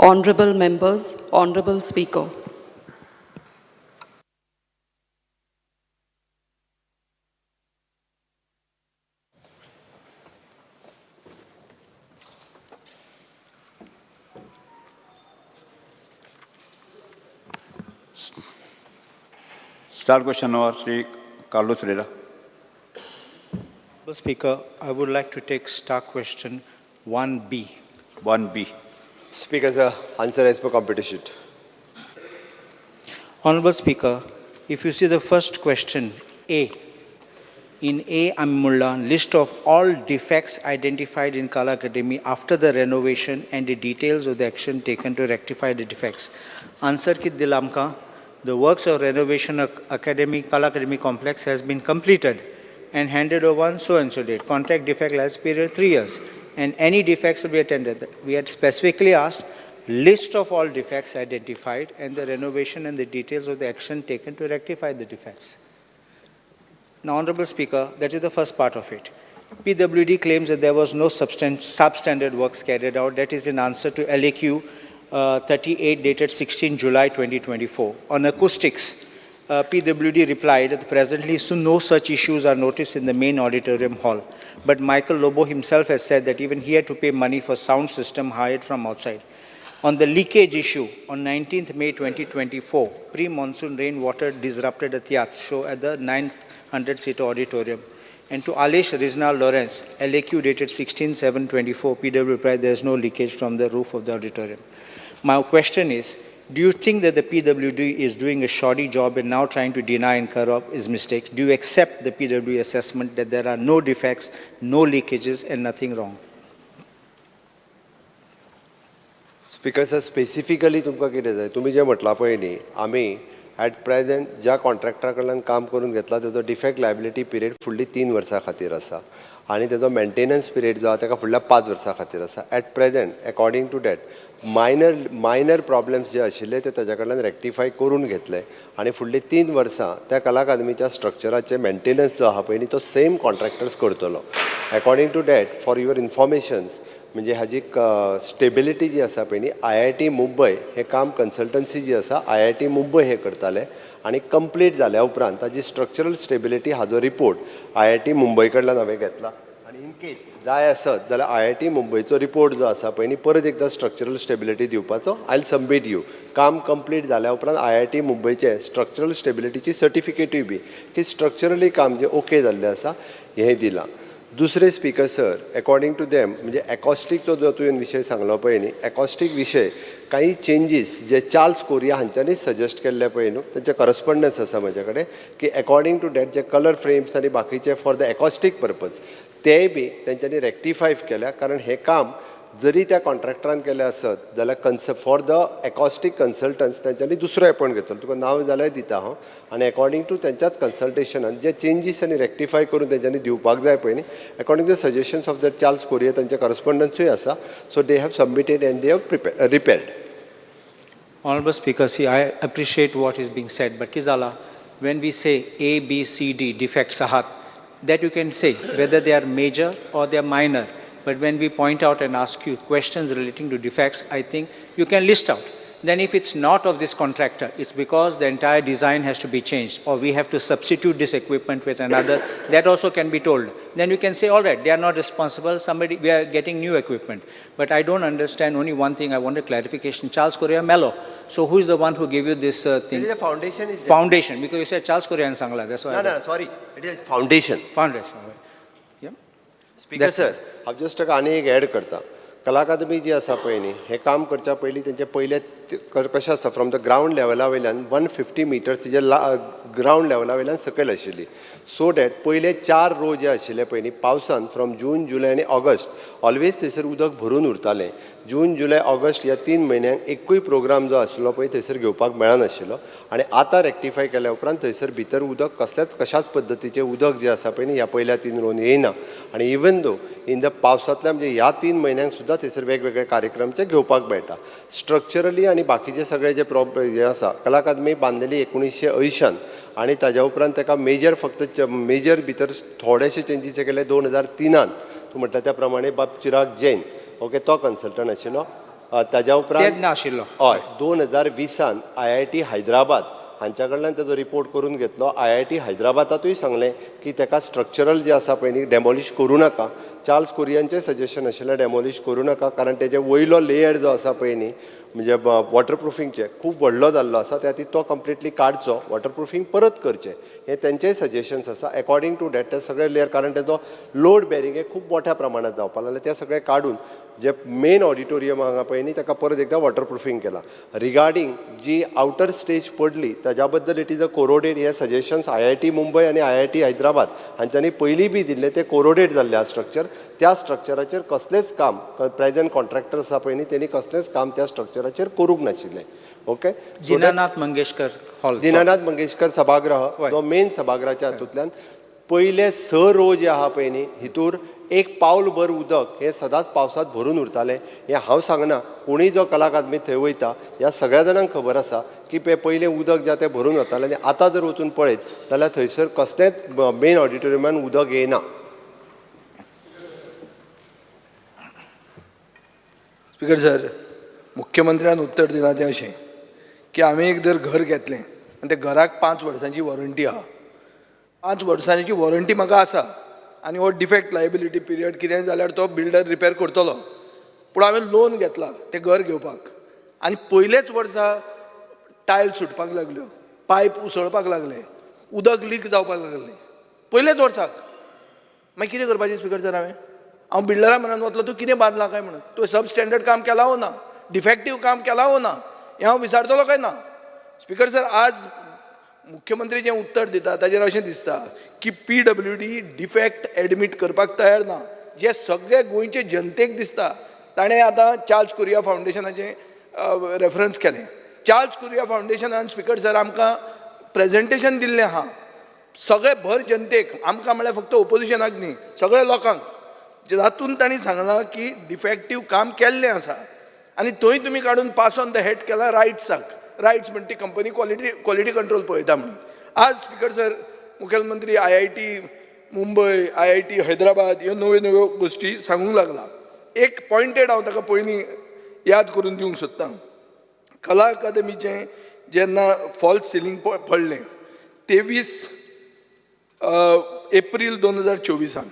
Honorable members, Honorable Speaker. Star question hour, Shri Carlos Ferreira. Honorable Speaker, I would like to take star question 1B. 1B. Speaker, sir, answer as per competition. Honorable Speaker, if you see the first question, A, in A, Ammulla, list of all defects identified in Kala Academy after the renovation and the details of the action taken to rectify the defects. Answer kit dilamka, the works of renovation of Academy, Kala Academy complex has been completed and handed over on so and so date. Contract defect lies period 3 years and any defects will be attended. We had specifically asked list of all defects identified and the renovation and the details of the action taken to rectify the defects. Now, Honorable Speaker, that is the first part of it. PWD claims that there was no substandard works carried out. That is in answer to LAQ 38 dated 16 July 2024. On acoustics, PWD replied that presently so no such issues are noticed in the main auditorium hall. But Michael Lobo himself has said that even he had to pay money for sound system hired from outside. On the leakage issue, on 19th May 2024, pre-monsoon rainwater disrupted a theatre show at the 900-seat auditorium. And to Alish Rizna Lawrence, LAQ dated 16/7/24, PW replied there is no leakage from the roof of the auditorium. My question is, do you think that the PWD is doing a shoddy job and now trying to deny and cover up his mistakes? Do you accept the PWD assessment that there are no defects, no leakages, and nothing wrong? Speaker sir, specifically तुमकां कितें जाय, तुमी जें म्हटलां पळय न्ही, आमी at present ज्या कॉन्ट्रॅक्टरा कडल्यान काम करून घेतला तेजो डिफेक्ट लायबिलिटी पिरियड फुडली 3 वर्सां खातीर आसा आनी तेजो मेंटेनन्स पिरियड जो आसा तेका फुडल्या 5 वर्सां खातीर आसा. At present according to that minor problems जे आशिल्ले ते ताज्या कडल्यान रेक्टिफाय करून घेतले आनी फुडली 3 वर्सां त्या कला अकादमीच्या स्ट्रक्चराचे मेंटेनन्स जो आहा पळय न्ही तो सेम कॉन्ट्रॅक्टर्स करतलो. According to that, for your informations, म्हणजे हाजी स्टेबिलिटी जी आसा पळय न्ही, IIT Mumbai हें काम कन्सल्टन्सी जी आसा IIT Mumbai हें करताले आनी कंप्लीट जाल्या उपरांत ताजी स्ट्रक्चरल स्टेबिलिटी हाजो रिपोर्ट IIT Mumbai कडल्यान हांवें घेतला आनी इन केस जाय आसत जाल्यार IIT मुंबयचो रिपोर्ट जो आसा पळय न्ही परत एकदां स्ट्रक्चरल स्टेबिलिटी दिवपाचो I will submit you. काम कंप्लीट जाल्या उपरांत IIT मुंबयचे स्ट्रक्चरल स्टेबिलिटीची सर्टिफिकेटूय बी की स्ट्रक्चरली काम जें ओके जाल्लें आसा हें दिलां. दुसरें speaker sir, according to them म्हणजे एकॉस्टिकचो जो तुवें विशय सांगलो पळय न्ही, एकॉस्टीक विशय काही चेंजीस जे चार्ल्स कोरिया हांच्यांनी सजेस्ट केल्ले पळय न्हू, तेंचे करस्पॉन्डन्स आसा म्हजे कडेन की एकॉर्डिंग टू that जे कलर फ्रेम्स आनी बाकीचे फॉर the acoustic purpose तेय बी तेंच्यांनी रेक्टिफाय केल्या. कारण हें काम जरी त्या कॉन्ट्रॅक्टरान केलें आसत जाल्यार cons for the acoustic consultants तेंच्यांनी दुसरो एपॉयंट घेतलो, तुका नांव जाल्यार दिता हांव, आनी एकॉर्डिंग टू तेंच्याच कन्सल्टेशनान जे चेंजीस आनी रेक्टिफाय करून तेंच्यांनी दिवपाक जाय पळय न्ही, according to suggestions of that Charles Correa तेंचे करस्पॉन्डन्सूय आसा. So they have submitted and they have prepare repaired. Honorable Speaker, see, I appreciate what is being said, but Kizala, when we say A, B, C, D, defects ahat, that you can say whether they are major or they are minor. But when we point out and ask you questions relating to defects, I think you can list out. Then if it's not of this contractor, it's because the entire design has to be changed or we have to substitute this equipment with another, that also can be told. Then you can say, all right, they are not responsible, somebody, we are getting new equipment. But I don't understand only one thing, I want a clarification. Charles Correa Mello. So who is the one who gave you this thing? It is a foundation. Is Foundation, because you said Charles Correa and Sangla, that's why. ना ना, sorry, it is foundation. Foundation, all right. Yeah. Speaker sir, हांव just ताका आनी एक add करता. कला अकादमी जी आसा पळय न्ही, हें काम करच्या पयलीं तेंचे पयले कशें आसा, फ्रॉम the ground लेवला वयल्यान 150 मिटर्स तिजे ग्रावंड लेवला वयल्यान सकयल आशिल्ली. सो that पयले 4 रो जे आशिल्ले पळय न्ही, पावसान फ्रॉम जून जुलय आनी ऑगस्ट ऑलवेज थंयसर उदक भरून उरतालें. जून जुलय ऑगस्ट ह्या 3 म्हयन्यांक एकूय प्रोग्राम जो आशिल्लो पळय थंयसर घेवपाक मेळनाशिल्लो आनी आतां रेक्टिफाय केल्या उपरांत थंयसर भितर उदक कसल्याच कशाच पद्दतीचें उदक जें आसा पळय न्ही ह्या पयल्या 3 रोन येयना. आनी इवन दो इन the पावसांतल्या म्हणजे ह्या 3 म्हयन्यांक सुद्दां थंयसर वेगवेगळे कार्यक्रम ते घेवपाक मेळटा. स्ट्रक्चरली आनी बाकीचे सगळे जे प्रॉब्लेम हे आसा, कला अकादमी बांदलेली 1980 आनी ताज्या उपरांत ताका मेजर फक्त मेजर भितर थोडेशे चेंजीस केले 2003 तूं म्हणटा त्या प्रमाणे बाब चिराग जैन, ओके, तो कन्सल्टंट आशिल्लो. ताज्या उपरांत तेन्ना आशिल्लो. हय, 2020an IIT Hyderabad हांच्या कडल्यान तेजो रिपोर्ट करून घेतलो. IIT हैदराबादातूय सांगलें की तेका स्ट्रक्चरल जें आसा पळय न्ही, डेमोलिश करूं नाका. चार्ल्स कुरियनचें सजेशन आशिल्लें डेमोलिश करूं नाका, कारण तेजे वयलो लेयर जो आसा पळय न्ही, म्हणजे वॉटर प्रुफिंगचें खूब व्हडलो जाल्लो आसा, त्या खातीर तो कंप्लिटली काडचो, वॉटर प्रुफींग परत करचें, हें तेंचेय सजेशन्स आसा. एकॉर्डिंग टू that ते सगळे लेयर, कारण तेजो लोड बेरिंग हें खूब मोठ्या प्रमाणात जावपाक लागलें, तें सगळें काडून जे मेन ऑडिटोरियम आहा पळय न्ही, ताका परत एकदां वॉटर प्रुफींग केलां. रिगार्डींग जी आवटर स्टेज पडली ताज्या बद्दल it is a corroded. हे सजेशन्स IIT Mumbai आनी IIT Hyderabad हांच्यांनी पयलीं बी दिल्ले, ते कोरोडेड जाल्ले आहा स्ट्रक्चर. त्या स्ट्रक्चराचेर कसलेंच काम, प्रेजंट कॉन्ट्रॅक्टर आसा पळय न्ही, तेणी कसलेंच काम त्या स्ट्रक्चराचेर करूंक नाशिल्लें. ओके. दिनानाथ मंगेशकर हॉल. दिनानाथ मंगेशकर सभागृह जो मेन सभागृहाच्या हातूंतल्यान पयले स रो जे आहा पळय न्ही, हितूर एक पावल भर उदक हें सदांच पावसांत भरून उरतालें. हें हांव सांगना, कोणूय जो कला अकादमीत थंय वयता ह्या सगळ्या जाणांक खबर आसा की ते पयलें उदक जें तें भरून वतालें आनी आतां जर वचून पळयत जाल्यार थंयसर कसलेंच मेन ऑडिटोरियमान उदक येयना. स्पीकर सर, मुख्यमंत्र्यान उत्तर दिलां तें अशें की आमी एक जर घर घेतलें आनी त्या घराक 5 वर्सांची वॉरंटी आहा, 5 वर्सांची वॉरंटी म्हाका आसा आनी हो डिफेक्ट लायबिलिटी पिरियड कितेंय जाल्यार तो बिल्डर रिपेर करतलो. पूण हांवें लोन घेतला तें घर घेवपाक आनी पयलेच वर्सा टायल सुटपाक लागल्यो, पायप उसळपाक लागले, उदक लीक जावपाक लागलें पयलेच वर्साक. मागीर कितें करपाचें स्पीकर सर हांवें? हांव बिल्डरा म्हऱ्यान वतलो, तूं कितें बांदलां काय म्हणून, तुवें सब स्टँडर्ड काम केलां वो ना, डिफेक्टीव काम केलां वो ना, हें हांव विचारतलो काय ना? स्पीकर सर, आज मुख्यमंत्री जें उत्तर दिता ताजेर अशें दिसता की PWD defect admit करपाक तयार ना, जें सगळे गोंयचे जनतेक दिसता. ताणें आतां चार्ल्स कुरिया फावंडेशनाचें रेफरन्स केलें. चार्ल्स कुरिया फावंडेशनान, स्पीकर सर, आमकां प्रेजेंटेशन दिल्लें आहा सगळे भर जनतेक, आमकां म्हळ्यार फक्त ओपोजिशनाक न्ही, सगळ्या लोकांक, जातून तांणी सांगलां की डिफेक्टीव काम केल्लें आसा. आनी थंय तुमी काडून पास ऑन the hat केला रायट्साक. रायट्स म्हणटा ती कंपनी क्वॉलिटी कंट्रोल पळयता म्हणून. आज स्पीकर सर, मुखेलमंत्री IIT Mumbai, IIT Hyderabad ह्यो नव्यो नव्यो गोश्टी सांगूंक लागला. एक पॉयंटेड हांव ताका पयलीं याद करून दिवंक सोदतां. कला अकादमीचें जेन्ना फॉल्स सिलींग पडलें 23 एप्रील 2024an,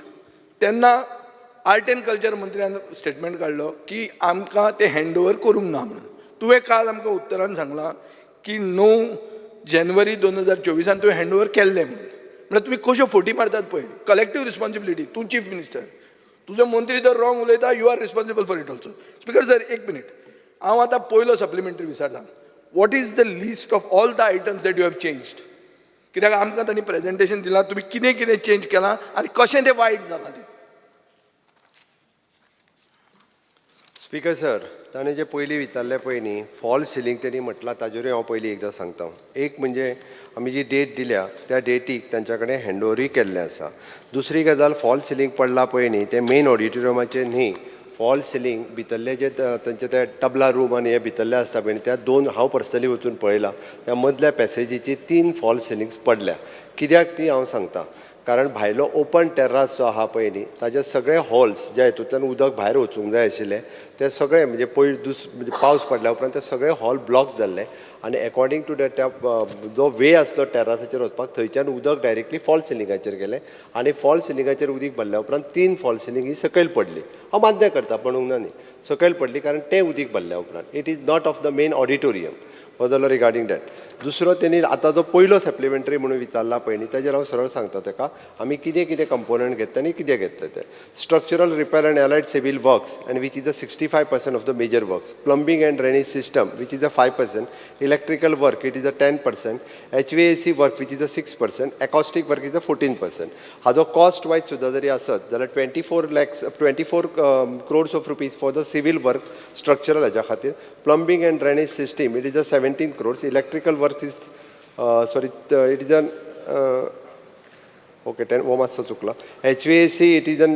तेन्ना आर्ट एंड कल्चर मंत्र्यान स्टेटमेंट काडलो की आमकां तें हँड ओवर करूंक ना म्हणून. तुवें काल आमकां उत्तरान सांगलां की 9 जानेवारी 2024an तुवें हँड ओवर केल्लें म्हणून. म्हळ्यार तुमी कश्यो फटी मारतात पळय. कलेक्टीव रिस्पॉन्सिबिलिटी, तूं चीफ मिनिस्टर, तुजो मंत्री जर रॉंग उलयता, you are responsible for it also. Speaker sir, एक मिनीट, हांव आतां पयलो सप्लिमेंटरी विचारता, what is the list of all the items that you have changed? कित्याक आमकां तांणी प्रेजेंटेशन दिलां, तुमी कितें कितें चेंज केलां आनी कशें तें वायट जालां तें. स्पीकर सर, ताणें जें पयलीं विचारलें पळय न्ही, फॉल सिलींग तेणी म्हटलां, ताजेरूय हांव पयलीं एकदां सांगता. एक म्हणजे आमी जी डेट दिल्या त्या डेटीक तांच्या कडेन हँड ओवरूय केल्लें आसा. दुसरी गजाल, फॉल सिलींग पडला पळय न्ही, तें मेन ऑडिटोरियमाचें न्ही. फॉल सिलींग भितरले जे तांचे ते तबला रूम आनी हे भितरले आसता पळय न्ही, त्या दोन, हांव पर्सनली वचून पळयलां, त्या मदल्या पॅसेजीची तीन फॉल सिलिंग्स पडल्या. कित्याक ती हांव सांगता, कारण भायलो ओपन टेर्रास जो आहा पळय न्ही, ताजे सगळे होल्स ज्या हितूंतल्यान उदक भायर वचूंक जाय आशिल्लें, ते सगळे म्हणजे पयर म्हणजे पावस पडल्या उपरांत ते सगळे हॉल ब्लॉक जाल्ले आनी एकॉर्डिंग टू that त्या जो वे आसलो टेर्रासाचेर वचपाक, थंयच्यान उदक डायरेक्टली फॉल सिलिंगाचेर गेलें आनी फॉल सिलिंगाचेर उदीक भरल्या उपरांत तीन फॉल सिलींग ही सकयल पडली. हांव मान्य करता, पडूंक ना न्ही, सकयल पडली, कारण तें उदीक भरल्या उपरांत. It is not of the main auditorium. हो जालो रिगार्डींग that. दुसरो, तेणी आतां जो पयलो सप्लिमेंटरी म्हणून विचारला पळय न्ही, ताजेर हांव सरळ सांगता ताका आमी कितें कितें कंपोनंट घेतले आनी कितें घेतले ते. Structural repair and allied civil works, and which is a 65% of the major works, plumbing and drainage system, which is a 5%, electrical work, it is a 10%, HVAC work, which is a 6%, acoustic work is a 14%. हाजो cost wise सुद्दां जरी आसत जाल्यार 24 lakhs, 24 crores of rupees for the civil work structural हाज्या खातीर. Plumbing and drainage system, it is a 17 crores. Electrical work is, sorry, it is an, okay, 10, हो मातसो चुकला. HVAC, it is an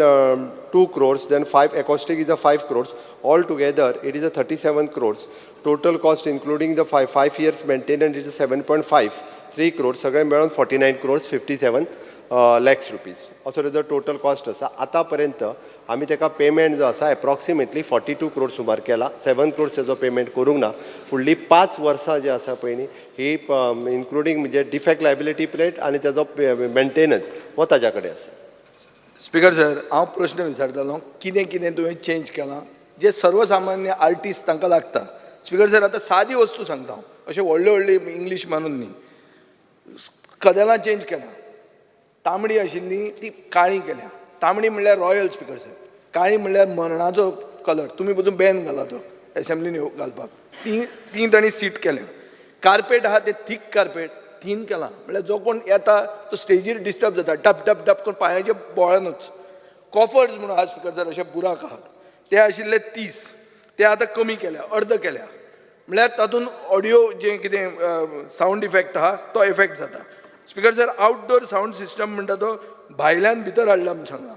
2 crores, then five, acoustic is a 5 crores. All together it is a 37 crores total cost, including the 5 years maintenance, it is 7.53 crores. सगळे मेळून 49 crores 57 lakhs rupees असो तेजो total cost आसा. आतां पर्यंत आमी तेका payment जो आसा एप्रॉक्सिमेटली 42 क्रोड सुमार केला. 7 क्रोड्स तेजो पेमेंट करूंक ना. फुडली 5 वर्सां जी आसा पळय न्ही, ही इन्क्लुडींग म्हणजे डिफेक्ट लायबिलिटी पिरियड आनी तेजो मेंटेनन्स हो ताज्या कडेन आसा. स्पीकर सर, हांव प्रश्न विचारतालो, कितें कितें तुवें चेंज केलां जे सर्वसामान्य आर्टिस्ट तांकां लागता. स्पीकर सर, आतां सादी वस्तू सांगता हांव, अशें व्हडले व्हडले इंग्लीश मानून न्ही. कदेलां चेंज केल्यां. तांबडी आशिल्ली ती काळी केल्या. तांबडी म्हणल्यार रॉयल, स्पीकर सर. काळी म्हणल्यार मरणाचो कलर. तुमी पसून बॅन घाला तो एसेंब्लीन घालपाक. ती ती तांणी सीट केल्या. कार्पेट आहा ते थीक कार्पेट, थीन केलां. म्हणल्यार जो कोण येता तो स्टेजीर डिस्टर्ब जाता, डप डप डप करून पांयाचे बोळानूच. कॉफर्स म्हणून आहा, स्पीकर सर, अशे बुराक आहात. ते आशिल्ले 30, ते आतां कमी केल्या, अर्द केल्या. म्हणल्यार तातूंत ऑडियो जें कितें सावंड इफेक्ट आहा तो इफेक्ट जाता. Speaker sir, outdoor sound system म्हणटा तो भायल्यान भितर हाडला म्हूण सांगला.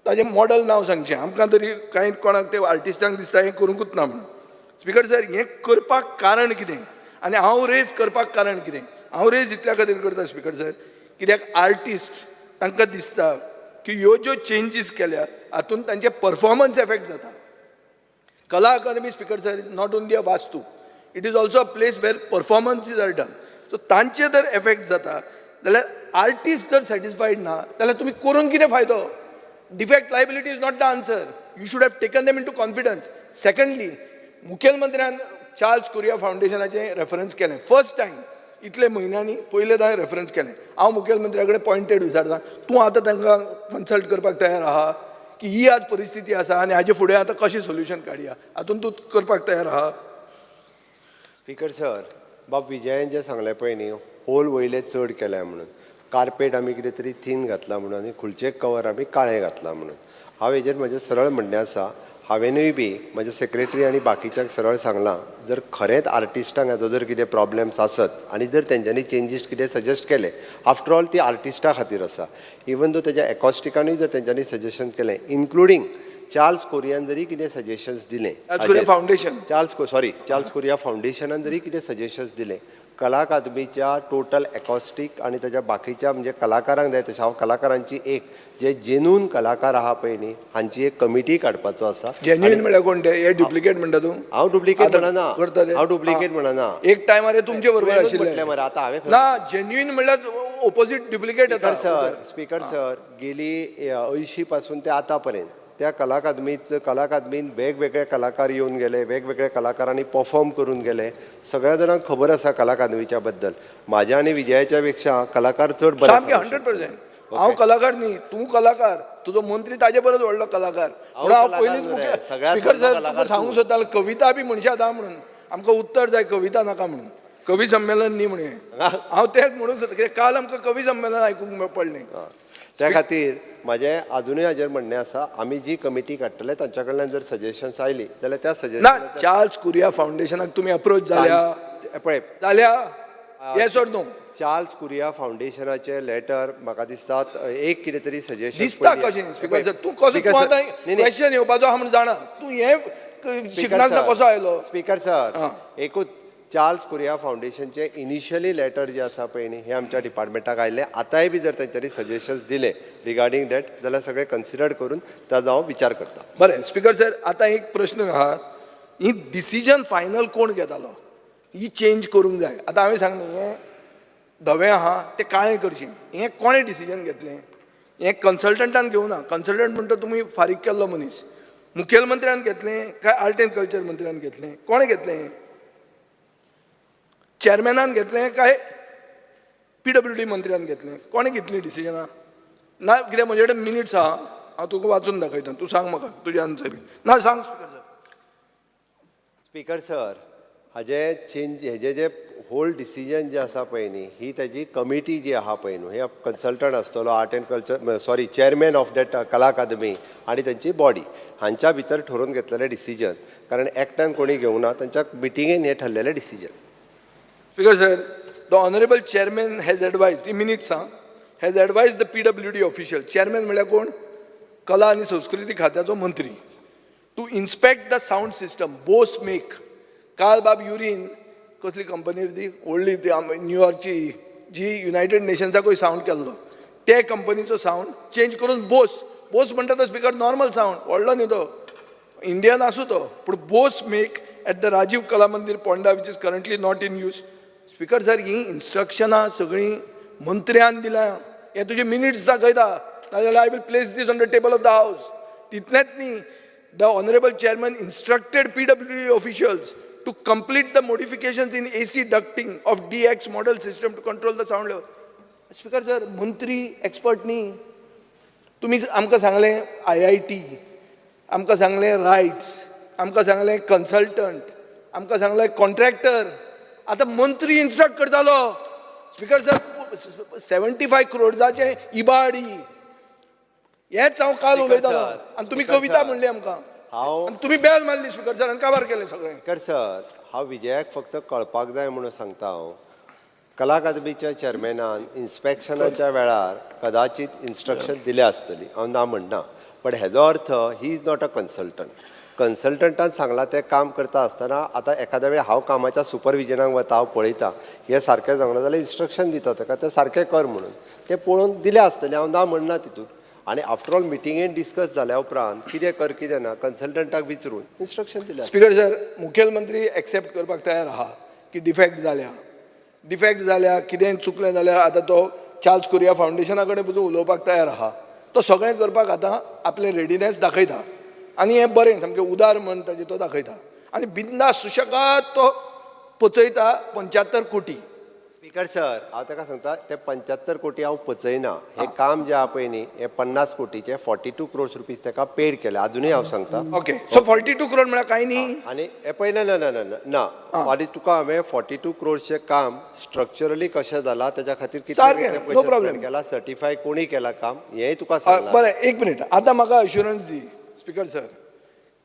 ताजें मॉडल नांव सांगचें आमकां तरी. कांय कोणाक ते आर्टिस्टांक दिसता हें करूंकूच ना म्हणून. स्पीकर सर, हें करपाक कारण कितें आनी हांव रेज करपाक कारण कितें? हांव रेज इतल्या खातीर करता, स्पीकर सर, कित्याक आर्टिस्ट तांकां दिसता की ह्यो ज्यो चेंजीस केल्या हातूंत तांचे परफॉर्मन्स एफेक्ट जाता. कला अकादमी, speaker sir, is not only a vastu, it is also a place where performances are done. So तांचे जर एफेक्ट जाता जाल्यार, आर्टिस्ट जर सॅटिस्फायड ना जाल्यार तुमी करून कितें फायदो? Defect liability is not the answer. You should have taken them into confidence. Secondly, मुखेलमंत्र्यान Charles Korea फावंडेशनाचें रेफरन्स केलें. फर्स्ट टायम इतले म्हयन्यांनी पयलें रेफरन्स केलें. हांव मुखेलमंत्र्या कडेन पॉयंटेड विचारता, तूं आतां तांकां कन्सल्ट करपाक तयार आहा की ही आज परिस्थिती आसा आनी हाजे फुडें आतां कशें सोल्युशन काडया, हातून तूं करपाक तयार आहा? स्पीकर सर, बाब विजयान जें सांगलें पळय न्ही, होल वयले चड केल्या म्हणून, कार्पेट आमी कितें तरी थीन घातला म्हणून आनी खुर्चेक कवर आमी काळें घातलां म्हणून, हांव हेजेर म्हजें सरळ म्हणणें आसा, हांवेनूय बी म्हज्या सेक्रेटरी आनी बाकीच्यांक सरळ सांगलां, जर खरेंच आर्टिस्टांक हाजो जर कितें प्रॉब्लम्स आसत आनी जर तेंच्यांनी चेंजीस कितें सजेस्ट केले, आफ्टर ऑल ती आर्टिस्टा खातीर आसा. इवन दो तेज्या एकॉस्टिकानूय जर तेंच्यांनी सजेशन केलें, इन्क्लुडींग चार्ल्स कोरियान जरी कितें सजेशन्स दिलें, Charles Correa foundation. Charles, sorry, Charles Correa फावंडेशनान जरी कितें सजेशन्स दिलें, कला अकादमीच्या टोटल एकॉस्टीक आनी ताच्या बाकीच्या म्हणजे कलाकारांक जाय तशें, हांव कलाकारांची एक जे जेन्यून कलाकार आहा पळय न्ही, हांची एक कमिटी काडपाचो आसा. जेन्युइन म्हणल्यार कोण ते? हे डुप्लिकेट म्हणटा तूं? हांव डुप्लिकेट आतां म्हणना. करता ते? हांव डुप्लिकेट म्हणना. एक टायमार हे तुमचे बरोबर तुवेंनूच आशिल्ले. म्हटलें मरे, आतां हांवें ना, जेन्युइन म्हणल्यार ओपोजीट डुप्लिकेट स्पीकर येता. सर, स्पीकर सर, गेली 80 पासून ते आतां पर्यंत त्या कला अकादमीत, कला अकादमीन वेगवेगळे कलाकार येवन गेले, वेगवेगळे कलाकारांनी परफॉर्म करून गेले. सगळ्या जाणांक खबर आसा कला अकादमीच्या बद्दल. म्हाज्या आनी विजयाच्या पेक्षा कलाकार चड बरे सामकें, सांगूंक 100%. शकता. हांव कलाकार न्ही, तूं कलाकार. तुजो मंत्री ताजे परस व्हडलो कलाकार. हांव म्हणून हांव कलाकार पयलींच न्हू रे, मुखेल सगळ्यांत स्पीकर व्हडलो सर, कलाकार तुमकां सांगूंक तूं. सोदतालो, कविता बी म्हणशात हा म्हणून आमकां उत्तर जाय, कविता नाका म्हणून. कवी संमेलन न्ही म्हणून हांव तेंच म्हणूंक सोदता, कित्याक काल आमकां कवी संमेलन आयकूंक पडलें. त्या खातीर म्हाजें आजुनूय हाजेर म्हणणें आसा, आमी जी कमिटी काडटले तांच्या कडल्यान जर सजेशन्स आयली जाल्यार त्या ना. सजेशन चार्ल्स कुरिया फावंडेशनाक तुमी अप्रोच जाल्या? पळय. जाल्या, येस ऑर नो? चार्ल्स कुरिया फावंडेशनाचे लेटर म्हाका दिसता एक कितें तरी सजेशन. दिसता कशें, स्पीकर सर? तूं कसो, तूं आतां क्वेश्चन येवपाचो आहा म्हूण जाणा, तूं हें शिकनासतना कसो आयलो? स्पीकर सर, आं. एकूच, चार्ल्स कुरिया फावंडेशनचे इनिशियली लेटर जे आसा पळय न्ही, हे आमच्या डिपार्टमेंटाक आयिल्ले. आतांय बी जर तेंच्यांनी सजेशन्स दिले रिगार्डींग that जाल्यार सगळे कन्सिडर करून ताजो हांव विचार करता. बरें, स्पीकर सर, आतां एक प्रश्न आहा, ही डिसिजन फायनल कोण घेतालो? ही चेंज करूंक जाय. आतां हांवें सांगलें, हें धवें आहा तें काळें करचें, हें कोणें डिसिजन घेतलें? हें कन्सल्टंटान घेवना. कन्सल्टंट म्हणटा तुमी फारीक केल्लो मनीस. मुखेलमंत्र्यान घेतलें काय आर्ट एंड कल्चर मंत्र्यान घेतलें? कोणें घेतलें? चॅरमॅनान घेतलें काय पीडब्ल्यूडी मंत्र्यान घेतलें? कोणें घेतलीं डिसिजनां? ना कित्याक म्हजे कडेन मिनिट्स आहा, हांव तुका वाचून दाखयता. तूं सांग म्हाका तुजें आन्सर. ना, सांग स्पीकर सर. स्पीकर सर, हाजे चेंज, हेजे जे होल डिसिजन जे आसा पळय न्ही, ही ताजी कमिटी जी आहा पळय न्हू, हे कन्सल्टंट आसतलो art and culture, sorry, chairman of that Kala Akademi आनी तांची बॉडी हांच्या भितर ठरोवन घेतलेलें डिसिजन, कारण एकट्यान कोणी घेवना, तांच्या मिटिंगेन हें ठरलेलें decision. Speaker sir, the honourable chairman has advised, he minutes आं, has advised the PWD official. Chairman म्हणल्यार कोण? कला आनी संस्कृती खात्याचो मंत्री. To inspect the sound system Bose make. काल बाब युरीन कसली कंपनी ती व्हडली ती न्यूयॉर्कची, जी युनायटेड नेशन्साकूय सावंड केल्लो. ते कंपनीचो सावंड चेंज करून बोस. बोस म्हणटा तो स्पिकर नॉर्मल सावंड, व्हडलो न्ही तो, इंडियन आसूं तो, पूण Bose make at the Rajiv Kala Mandir, Ponda, which is currently not in use. Speaker sir, ही इन्स्ट्रक्शनां सगळीं मंत्र्यान दिल्या. हे तुजे मिनिट्स दाखयता, नाजाल्यार I will place this on the table of the house. तितलेंच न्ही, the honourable chairman instructed PWD officials to complete the modifications in AC ducting of DX model system to control the sound level. Speaker sir, मंत्री expert न्ही. तुमी आमकां सांगलें IIT, आमकां सांगलें rights, आमकां सांगलें कन्सल्टंट, आमकां सांगलें कॉन्ट्रॅक्टर, आतां मंत्री इन्स्ट्रक्ट करतालो. स्पिकर सर, 75 क्रोड्साचें इबाड ही. हेंच हांव काल Speaker उलयतालो sir, आनी तुमी Speaker कविता sir, म्हणली आमकां हांव आनी तुमी बेल मारली स्पिकर सर आनी काबार केलें सगळें. स्पिकर सर, हांव विजयाक फक्त कळपाक जाय म्हणून सांगता. हांव कला अकादमीच्या चेअरमॅनान इन्स्पेक्शनाच्या वेळार कदाचित इन्स्ट्रक्शन दिल्या आसतली, हांव ना म्हणना, पण हेजो अर्थ he is not a consultant. कन्सल्टंटान सांगलां तें काम करता आसतना आतां एखाद्या वेळार हांव कामाच्या सुपरविजनाक वता, हांव पळयता हें सारकें जावंक ना जाल्यार इन्स्ट्रक्शन दिता ताका तें सारकें कर म्हणून. तें पळोवन दिलें आसतलें, हांव ना म्हणना तितून. आनी आफ्टर ऑल मिटिंगेन डिस्कस जाल्या उपरांत कितें कर कितें ना कन्सल्टंटाक विचारून इन्स्ट्रक्शन दिलें आसतलें. स्पिकर सर, मुखेलमंत्री एक्सेप्ट करपाक तयार आहा की डिफेक्ट जाल्या, डिफेक्ट जाल्या, कितेंय चुकलें जाल्यार आतां तो चार्ल्स कुरिया फावंडेशना कडेन पसून उलोवपाक तयार आहा. तो सगळें करपाक आतां आपलें रेडिनेस दाखयता आनी हें बरें सामकें उदार मन ताजें तो दाखयता आनी बिंदास सुशेगाद तो पचयता 75 कोटी. स्पीकर सर, हांव ताका सांगता ते 75 कोटी हांव पचयना. हें काम जें आहा पळय न्ही, हें 50 कोटीचें, 42 क्रोर्स रुपीज ताका पेड केले. आजुनूय हांव सांगता. ओके, सो 42 क्रोड म्हळ्यार कांय न्ही. आनी हें पळय, ना ना ना ना ना ना. आनी तुका हांवें 42 क्रोर्सचें काम स्ट्रक्चरली कशें जालां, तेच्या खातीर कितले सारकें, कितले no पयशे problem. spend केला, सर्टिफाय कोणी केला काम, हेंय तुका सांगलां. बरें, एक मिनीट. आतां म्हाका अश्युरन्स दी स्पिकर सर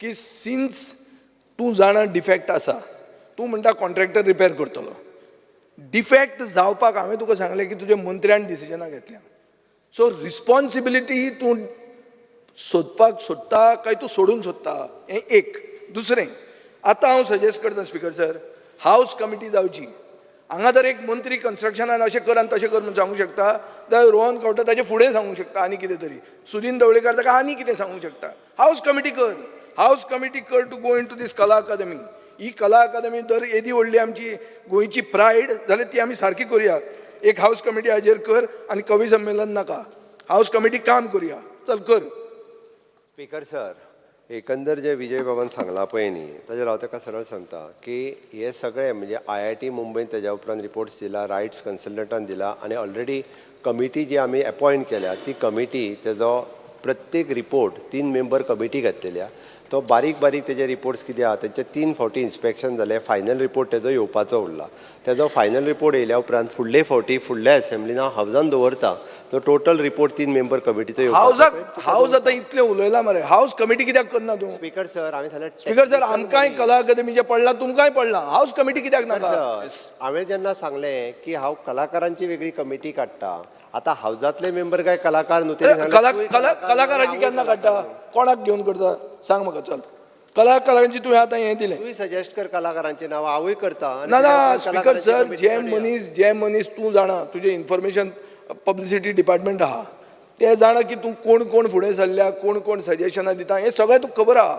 की सिन्स तूं जाणा डिफेक्ट आसा, तूं म्हणटा कॉन्ट्रॅक्टर रिपेर करतलो. डिफेक्ट जावपाक हांवें तुका सांगलें की तुज्या मंत्र्यान डिसिजनां घेतल्या, सो रिस्पॉन्सिबिलिटी तूं सोदपाक सोदता काय तूं सोडून सोदता, हें एक. दुसरें, आतां हांव सजेस्ट करता स्पिकर सर, हावज कमिटी जावची. हांगा जर एक मंत्री कन्स्ट्रक्शनान अशें कर आनी तशें कर म्हूण सांगूंक शकता जाल्यार रोहन खंवटे ताचे फुडें सांगूंक शकता आनी कितें तरी, सुदीन ढवळीकार ताका आनी कितें सांगूंक शकता. हावज कमिटी कर, हावज कमिटी कर to go into this Kala Akademi. ही कला अकादमी जर येदी व्हडली आमची गोंयची प्रायड जाल्यार ती आमी सारकी करुया. एक हावज कमिटी हाजेर कर आनी कवी संमेलन नाका, हावज कमिटी काम करुया, चल कर. स्पीकर सर, एकंदर जे विजय बाबान सांगलां पळय न्ही, ताजेर हांव ताका सरळ सांगता की हे सगळे म्हणजे आयआयटी मुंबयन तेज्या उपरांत रिपोर्ट्स दिला, रायट्स कन्सल्टंटान दिला आनी ऑलरेडी कमिटी जी आमी एपॉयंट केल्या ती कमिटी तेजो प्रत्येक रिपोर्ट, तीन मेंबर कमिटी घातलेली आहा, तो बारीक बारीक तेजे रिपोर्ट्स कितें आहा, तेंचे तीन फावटी इन्स्पेक्शन जालें. फायनल रिपोर्ट तेजो येवपाचो उरला. तेजो फायनल रिपोर्ट येयल्या उपरांत फुडले फावटी फुडल्या एसेंब्लीन हांव हावजान दवरता तो टोटल रिपोर्ट तीन मेंबर कमिटीचो येवपाचो. हावजाक हावज आतां इतलें उलयलां मरे, हावज कमिटी कित्याक करना तूं? स्पीकर सर, हांवें सांगलें. स्पीकर सर, आमकांय कला अकादमीचें पडलां, तुमकांय पडलां, हावज कमिटी कित्याक नाका? सर, हांवें जेन्ना सांगलें की हांव कलाकारांची वेगळी कमिटी काडटा, आतां हावजांतले मेंबर काय कलाकार न्हू, तेणी सांगलें, कला तूंय कला कलाकार न्हू, कलाकारांची हांवूय केन्ना कलाकार काडटा? कोणाक घेवन करता सांग म्हाका. चल, कलाकारांची तुवें आतां हें दिलें. तूंय सजेस्ट कर कलाकारांची नांवां, हांवूय करता आनी ना तेज्या ना उपरांत स्पीकर कलाकारांची सर, कमिटी जे काडुया. मनीस, जे मनीस तूं जाणा, तुजें इन्फॉर्मेशन पब्लिसिटी डिपार्टमेंट आहा, ते जाणा की तूं कोण कोण फुडें सरल्या, कोण कोण सजेशनां दिता, हें सगळें तुका खबर आहा.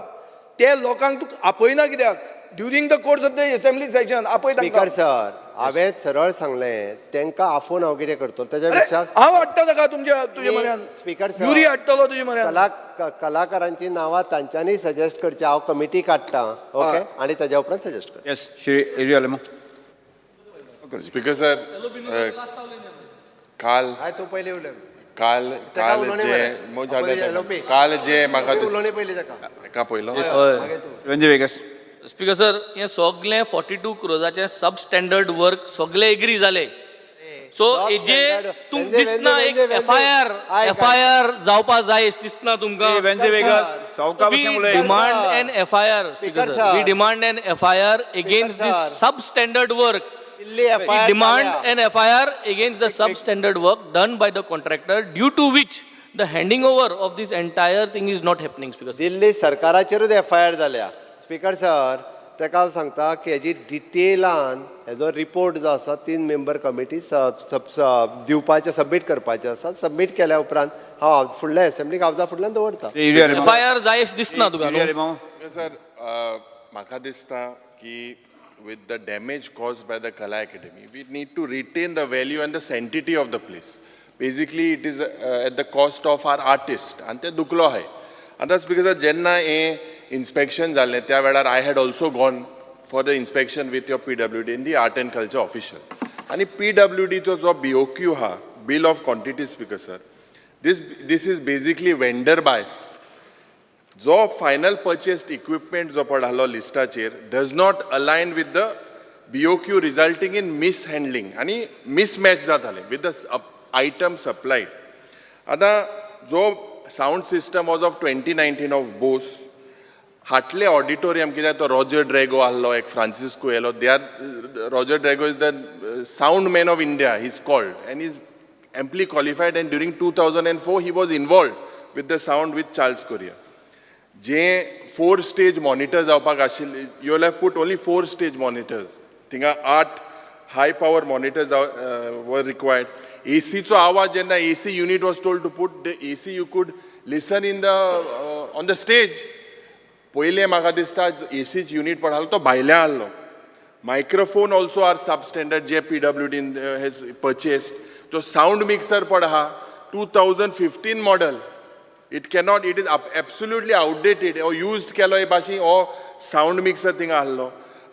ते लोकांक तूं आपयना कित्याक during the course of the assembly session? आपय स्पीकर तांकां. सर, हांवें सरळ सांगलें तांकां आफोवन हांव कितें करतलो तेज्या अरे, पेक्षा हांव हाडटा ताका तुमच्या तुजे म्हऱ्यान. स्पीकर सर, युरी हाडटलो तुजे म्हऱ्यान. कलाकारांची नांवां तांच्यांनी सजेस्ट करची. हांव कमिटी काडटा, ओके, आनी तेज्या उपरांत सजेस्ट कर. Yes, Shri Yuri Alemao. Speaker sir, काल हय, तूं पयलीं उलय. काल ताका काल उलोवणें जे मरे. मोज पयलीं हाडले LOP. काल जे म्हाका उलोवणें पयलीं ताका. ताका पयलो. मागीर तूं. वेंजी वेगस. स्पीकर सर, हें सगलें 42 क्रोजाचें सब स्टँडर्ड वर्क सगले एग्री जाले. सो हेजे Substandard. तुमकां वेंजे, दिसना एक वेंजे, वेंजे. एफ I R, आयक, एफ I R जावपा जाय अशें दिसना तुमकां? वेंजी वेगस, सावका We भशेन उलय. demand an FIR, Speaker Speaker sir. sir. We demand an FIR against this sir. substandard work. Delhi We FIR demand जाल्या. an FIR against the substandard work done by the contractor, due to which the handing over of this entire thing is not happening, Speaker sir. Delhi सरकाराचेरूच F I R जाल्या. Speaker sir, ताका हांव सांगता की हेजी डिटेलान हेजो report जो आसा तीन मेंबर कमिटी दिवपाचें, सबमीट करपाचें आसा. सबमीट केल्या उपरांत हांव फुडल्या एसेंब्लीक हावजा फुडल्यान दवरता. Shri Yuri Alemao. F I R जाय अशें दिसना तुका युरी न्हू? आलेमाव. सर, म्हाका दिसता की with the damage caused by the Kala Academy, we need to retain the value and the sanctity of the place. Basically, it is at the cost of our artist आनी ते दुखलो आहाय. आतां स्पीकर सर, जेन्ना हें inspection जालें त्या वेळार I had also gone for the inspection with your PWD in the art and culture official. आनी पी डब्ल्यू डीचो जो बी ओ क्यू आहा, bill of quantity, Speaker sir, this is basically vendor bias. जो final purchased equipment जो पळय आहलो लिस्टाचेर does not align with the BOQ, resulting in mishandling आनी mismatch जातालें with the item supplied. आतां जो sound system was of 2019 of Bose. हाटले auditorium कित्याक तो रॉजर ड्रॅगो आहलो, एक फ्रांसिस्को येयलो. They are, Roger Drago is the sound man of India, he is called, and is amply qualified, and during 2004 he was involved with the sound with Charles Correa. J four stage monitor जावपाक आशिल्ले, you have put only four stage monitors. थिंगा आठ हाय power monitor जाव were required. एसीचो आवाज जेन्ना AC unit was told to put the AC, you could listen in the on the stage. पयलें म्हाका दिसता एसीच युनीट पड आहलो तो भायल्या आहलो. Microphone also are substandard J PWD has purchased. तो सावंड मिक्सर पड आहा 2015 model. It cannot, it is absolutely outdated or used केलो हे भाशेन हो सावंड मिक्सर थिंगा आहलो.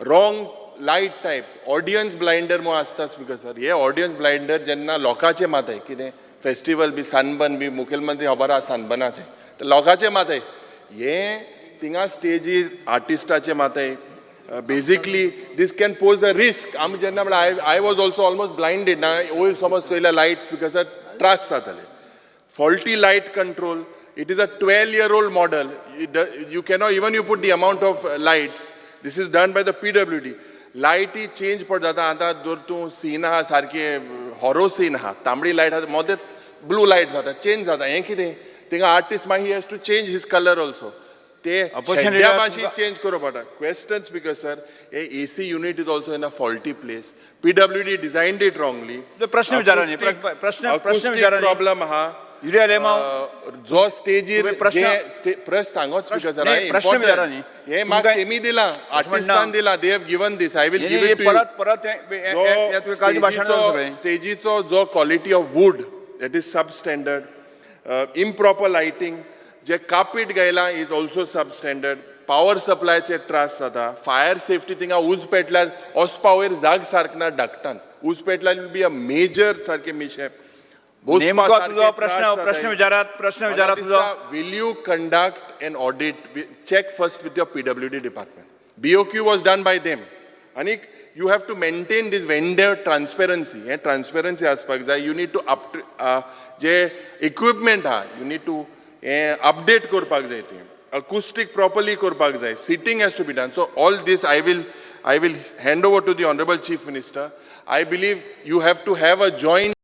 Wrong light types, audience blinder म्हूण आसता स्पीकर सर. हे ऑडियन्स ब्लायंडर जेन्ना लोकांचे माथाय कितें फेस्टिवल बी सनबर्न बी, मुखेलमंत्री खबर आहा सनबर्नाचें, तर लोकांचे माथाय हे थिंगा स्टेजीर आर्टिस्टाचे माथाय, basically this can pose a risk. आमी जेन्ना म्हणल्यार I was also almost blinded ना. वयर समज चोयल्या लायट्स, because त्रास जाताले. Faulty light control. It is a 12-year-old model. You cannot even, you put the amount of lights. This is done by the PWD. लायटी change पड जाता. आतां जर तूं सीन आहा सारकें हॉरो सीन आहा, तांबडी लायट आहा, मदें ब्लू लायट जाता, चेंज जाता. हें कितें थिंगा आर्टिस्ट मागीर he has to change his colour also. ते Opposition शेड्ड्या leader, भाशेन चेंज करूं पडटा. Question, Speaker sir, hey AC unit is also in a faulty place. PWD designed it wrongly. प्रश्न विचारा न्ही, प्रश्न विचारा न्ही. प्रॉब्लम आहा. युरी आलेमाव. जो स्टेजीर तुम्ही प्रश्न- जे प्रश्न सांगोच स्पीकर सर. नाही, प्रश्न विचारा न्ही. हे म्हाका तुमकां- तेमी दिला, आर्टिस्टान दिला. They have given this, I will नाही, give नाही, it to. परत परत हे- हे- हे- हे तुवें कालचें भाशण जालें सगळें. स्टेजीचो जो quality of wood, that is sub standard, improper lighting, J carpet गायला is also sub standard. Power सप्लायचे त्रास जाता. फायर सेफ्टी, थिंगा उज पेटल्यार वचपा वयर जाग सारक ना. धाकटान उज पेटल्यार will be a major सारकें मिशेप. नेमको तुजो प्रश्न, प्रश्न विचारात, प्रश्न विचारात तुजो. Will you conduct an audit? Check first with your PWD department. BOQ was done by them. आनी you have to maintain this vendor transparency. हें ट्रान्सपेरन्सी आसपाक जाय. You need to up J equipment आहा, you need to हें update करपाक जाय तुवें. अकुस्टीक properly करपाक जाय. Seating has to be done. So all this I will hand over to the Honourable Chief Minister. I believe you have to have a joint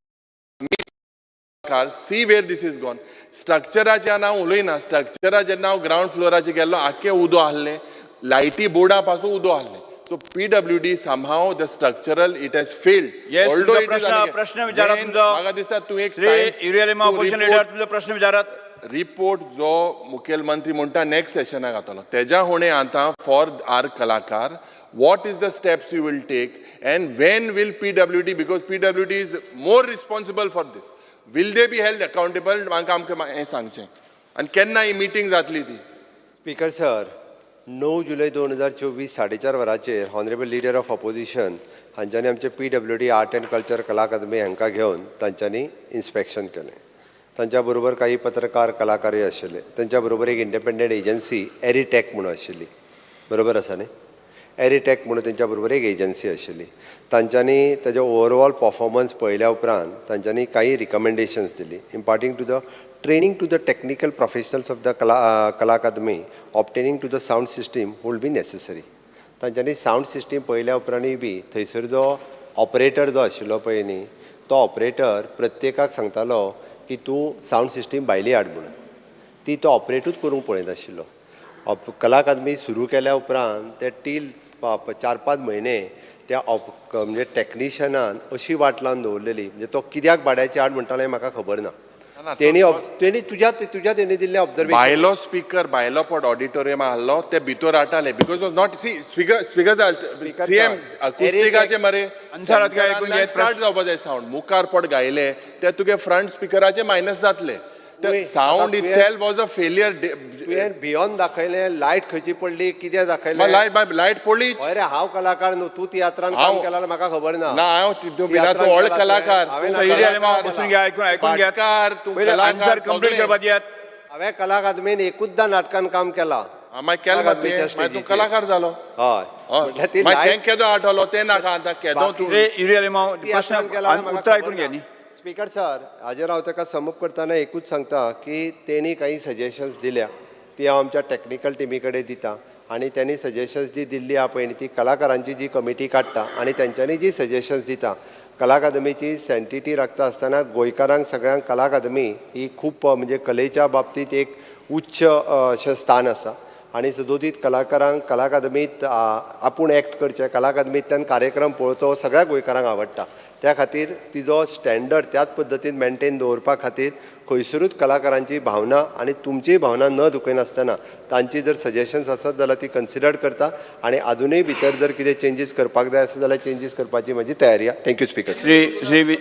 car, see where this is gone. स्ट्रक्चराचें हांव उलयना. स्ट्रक्चरा जेन्ना हांव ground फ्लोराचेर गेल्लो, आख्खें उदो आहलें, लायटी बोर्डा पासून उदो आहलें. So PWD, somehow the structural, it has failed. Yes, तुमचो प्रश्न, प्रश्न विचारात तुमचो. म्हाका दिसता तूं एक श्री युरी आलेमाव, ऑपोजिशन लिडर, तुमचो प्रश्न विचारात. रिपोर्ट जो मुखेलमंत्री म्हणटा नेक्स्ट सेशनाक जातलो, तेज्या हुणे आतां फॉर are कलाकार, what is the steps you will take and when will PWD, because PWD is more responsible for this, will they be held accountable? म्हाका आमकां हें सांगचें आनी केन्ना ही मिटींग जातली ती. स्पीकर सर, 9 जुलय 2024 4:30 वरांचेर honourable leader of opposition हांच्यांनी आमचे PWD art and culture कला अकादमी हांकां घेवन तांच्यांनी इन्स्पेक्शन केलें. तांच्या बरोबर काही पत्रकार, कलाकारय आशिल्ले. तांच्या बरोबर एक इंडिपेंडंट एजन्सी एरिटॅक म्हणून आशिल्ली, बरोबर आसा न्ही? एरिटॅक म्हणून तेंच्या बरोबर एक एजन्सी आशिल्ली. तांच्यांनी ताजो ओवरऑल परफॉर्मन्स पळयल्या उपरांत तांच्यांनी काही रिकमेंडेशन्स दिली, imparting to the training to the technical professionals of the Kala Akademi, obtaining to the sound system will be necessary. तांच्यांनी सावंड सिस्टीम पळयल्या उपरांतूय बी थंयसर जो ऑपरेटर जो आशिल्लो पळय न्ही, तो ऑपरेटर प्रत्येकाक सांगतालो की तूं सावंड सिस्टीम भायली हाड म्हणून. ती तो ऑपरेटूच करूंक पळयनाशिल्लो. कला अकादमी सुरू केल्या उपरांत ते टील 4-5 म्हयने त्या म्हणजे टॅक्निशियनान अशी वाट लावन दवरलेली, म्हणजे तो कित्याक भाड्याची आड म्हणटालो हें म्हाका खबर ना. तेणी तेणी तुज्या तुज्या तेणी दिल्लें ऑब्जर्वेशन. भायलो स्पीकर भायलो पट ऑडिटोरियम आहलो, ते भितर आटाले because was not see speaker speaker CM अकुस्टिकाचे मरे. आन्सर आतां ऐकून घेत. स्टार्ट जावपा जाय सावंड. मुखार पट गायले ते तुगे फ्रंट स्पिकराचे मायनस जातले. Sound itself was a failure. तुवें भियोन दाखयलें, लायट खंयची पडली, कितें दाखयलें. लायट लायट पडली. हय रे, हांव कलाकार न्हू, तूं तियात्रान काम केला जाल्यार म्हाका खबर ना. ना, हांव तूं व्हड कलाकार. बसून घ्या, ऐकून ऐकून घ्या. तूं पयलें आन्सर कंप्लीट करपा दियात. हांवें कला अकादमीन एकूचदां नाटकान काम केलां. मागीर केलें, मागीर तूं कलाकार जालो. हय, म्हटल्यार ती मागीर तें केदो आठवलो तें नाका आतां केदो तूं. प्रश्न उत्तर ऐकून घे न्ही. स्पीकर सर, हाजेर हांव ताका समप करतना एकूच सांगता की तेणी काही सजेशन्स दिल्या ती हांव आमच्या टॅक्निकल टिमी कडेन दिता आनी तेणी सजेशन्स जी दिल्ली आहा पळय न्ही, ती कलाकारांची जी कमिटी काडटा आनी तेंच्यांनी जी सजेशन्स दिता, कला अकादमीची सँटिटी राखता आसतना गोंयकारांक सगळ्यांक कला अकादमी ही खूब म्हणजे कलेच्या बाबतींत एक उच्च अशें स्थान आसा आनी सदोदीत कलाकारांक कला अकादमींत आपूण एक्ट करचें, कला अकादमींतल्यान कार्यक्रम पळोवचो सगळ्या गोंयकारांक आवडटा. त्या खातीर तिजो स्टँडर्ड त्याच पद्दतीन मेनटेन दवरपा खातीर खंयसरूच कलाकारांची भावना आनी तुमचीय भावना न दुखयनासतना तांची जर सजेशन्स आसत जाल्यार ती कन्सिडर करता आनी आजुनूय भितर जर कितें चेंजीस करपाक जाय आसत जाल्यार चेंजीस करपाची म्हजी तयारी आसा. Thank you speaker. Shri Shri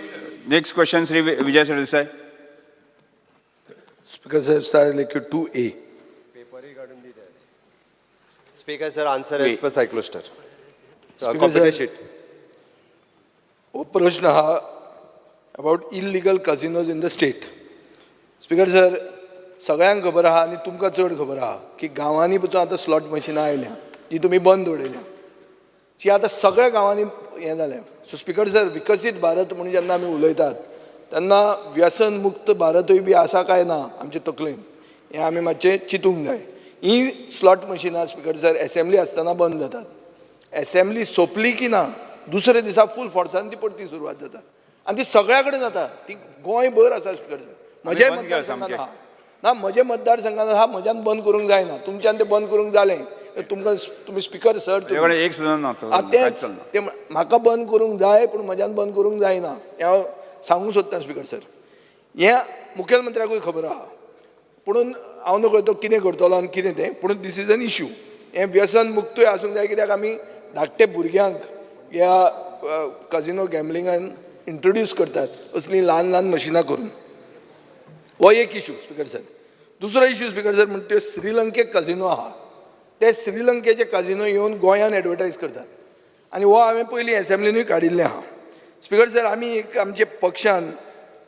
next question Shri Vijay Sardesai. Speaker sir, star LQ 2A. Speaker sir, answer as per cyclostyle. Speaker computer sir. Sheet. हो प्रश्न हा about illegal casinos in the state. Speaker sir, सगळ्यांक खबर आहा आनी तुमकां चड खबर आहा की गांवांनी पसून आतां स्लॉट मशिनां आयल्या जी तुमी बंद उडयल्या, ती आतां सगळ्या गांवांनी हें जालें. सो स्पीकर सर, विकसीत भारत म्हणून जेन्ना आमी उलयतात तेन्ना व्यसन मुक्त भारतूय बी आसा काय ना आमचे तकलेन हें आमी मातशें चिंतूंक जाय. ही स्लॉट मशिनां स्पीकर सर एसेंब्ली आसतना बंद जातात. एसेंब्ली सोंपली की ना दुसऱ्या दिसा फूल फोर्सान ती परती सुरवात जाता आनी ती सगळ्या कडेन जाता. ती गोंयभर आसा स्पीकर सर. म्हज्या बंद केल्या मतदारसंघात सामकें. आहा ना, म्हज्या मतदारसंघात आहा, म्हज्यान बंद करूंक जायना. तुमच्यान तें बंद करूंक जालें तुमकां, तुमी स्पीकर सर. तुजे एक सुद्दां ना. तेंच तें म्हाका बंद करूंक जाय पूण म्हज्यान बंद करूंक जायना हें हांव सांगूंक सोदतां स्पीकर सर. हें मुखेलमंत्र्याकूय खबर आहा पुणून हांव नकळो तो कितें करतलो आनी कितें तें, पूण this is an issue. हें व्यसन मुक्तूय आसूंक जाय कित्याक आमी धाकटे भुरग्यांक ह्या कजिनो गॅमलिंगान इंट्रोड्यूस करतात असलीं ल्हान ल्हान मशिनां करून. हो एक इशू स्पीकर सर. दुसरो इशू स्पीकर सर म्हणटा त्यो श्रीलंकेक कजिनो आहा, ते श्रीलंकेचे कजिनो येवन गोंयान एडवर्टायज करतात आनी हो हांवें पयलीं एसेंब्लिनूय काडिल्लें आहा. स्पीकर सर, आमी एक आमच्या पक्षान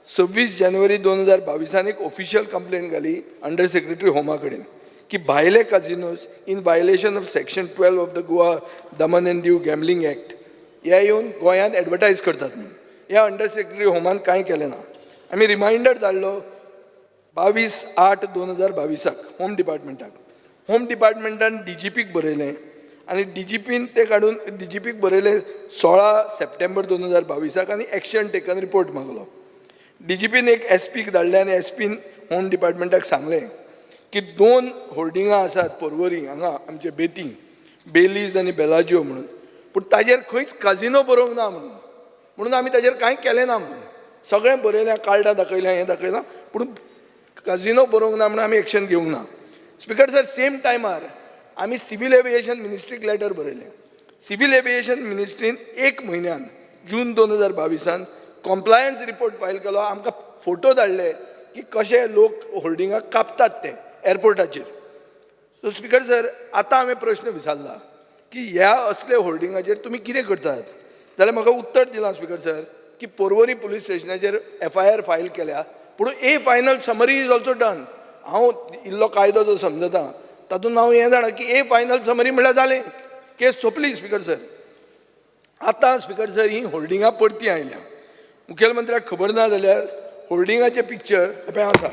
26 जानेवारी 2022 एक ऑफिशियल कंप्लेन घाली अंडर सेक्रेटरी होमा कडेन की भायले casinos in violation of section 12 of the Goa Daman and Diu gambling act हे येवन गोंयांत एडवर्टायज करतात म्हणून. ह्या अंडर सेक्रेटरी होमान कांय केलें ना. आमी रिमायंडर धाडलो 22/8/2022 होम डिपार्टमेंटाक. होम डिपार्टमेंटान डीजीपीक बरयलें आनी डीजीपीन तें काडून डीजीपीक बरयलें 16 सप्टेंबर 2022 आनी एक्शन टेकन रिपोर्ट मागलो. डीजीपीन एक एसपीक धाडलें आनी एसपीन होम डिपार्टमेंटाक सांगलें की 2 होर्डिंगां आसात पर्वरी हांगा आमचे बेती बेलीज आनी बेलाजियो म्हणून, पूण ताजेर खंयच काजिनो बरोवंक ना म्हणून, म्हणून आमी ताजेर कांय केलें ना म्हणून. सगळें बरयलें, कार्डां दाखयल्या, हें दाखयलां, पूण काजिनो बरोवंक ना म्हणून आमी एक्शन घेवंक ना. स्पीकर सर, सेम टायमार आमी सिवील एविएशन मिनिस्ट्रीक लेटर बरयलें. सिवील एविएशन मिनिस्ट्रीन 1 म्हयन्यान जून 2022 कॉम्प्लायन्स रिपोर्ट फायल केलो. आमकां फोटो धाडले की कशे लोक होल्डिंगां कापतात ते एअरपोर्टाचेर. सो स्पीकर सर, आतां हांवें प्रश्न विचारला की ह्या असले होल्डिंगाचेर तुमी कितें करतात जाल्यार म्हाका उत्तर दिलां स्पीकर सर की पर्वरी पुलीस स्टेशनाचेर एफआयआर फायल केल्या, पूण a final summary is also done. हांव इल्लो कायदो जो समजता तातूंत हांव हें जाणा की ए फायनल समरी म्हणल्यार जालें, केस सोंपली स्पीकर सर. आतां स्पीकर सर ही होल्डिंगां परती आयल्या. मुखेलमंत्र्याक खबर ना जाल्यार होल्डिंगाचें पिक्चर पळय आसा.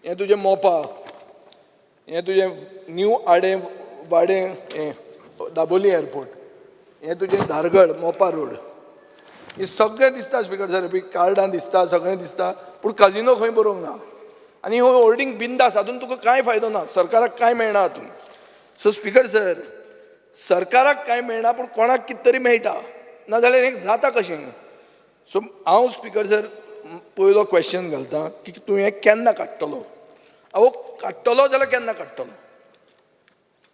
हें तुजें मोपा, हें तुजें न्यू आडें वाडें, हें दाबोली एअरपोर्ट, हें तुजें धारगळ मोपा रोड, हें सगळें दिसता स्पीकर सर. कार्डां दिसता, सगळें दिसता, पूण काजिनो खंय बरोवंक ना. आनी हो होल्डींग बिंदास, हातूंत तुका कांय फायदो ना, सरकाराक कांय मेळना हातूंत. सो स्पीकर सर, सरकाराक कांय मेळना पूण कोणाक कितें तरी मेळटा, नाजाल्यार हें जाता कशें? सो हांव स्पीकर सर पयलो क्वेश्चन घालता की तूं हें केन्ना काडटलो? अहो, काडटलो जाल्यार केन्ना काडटलो?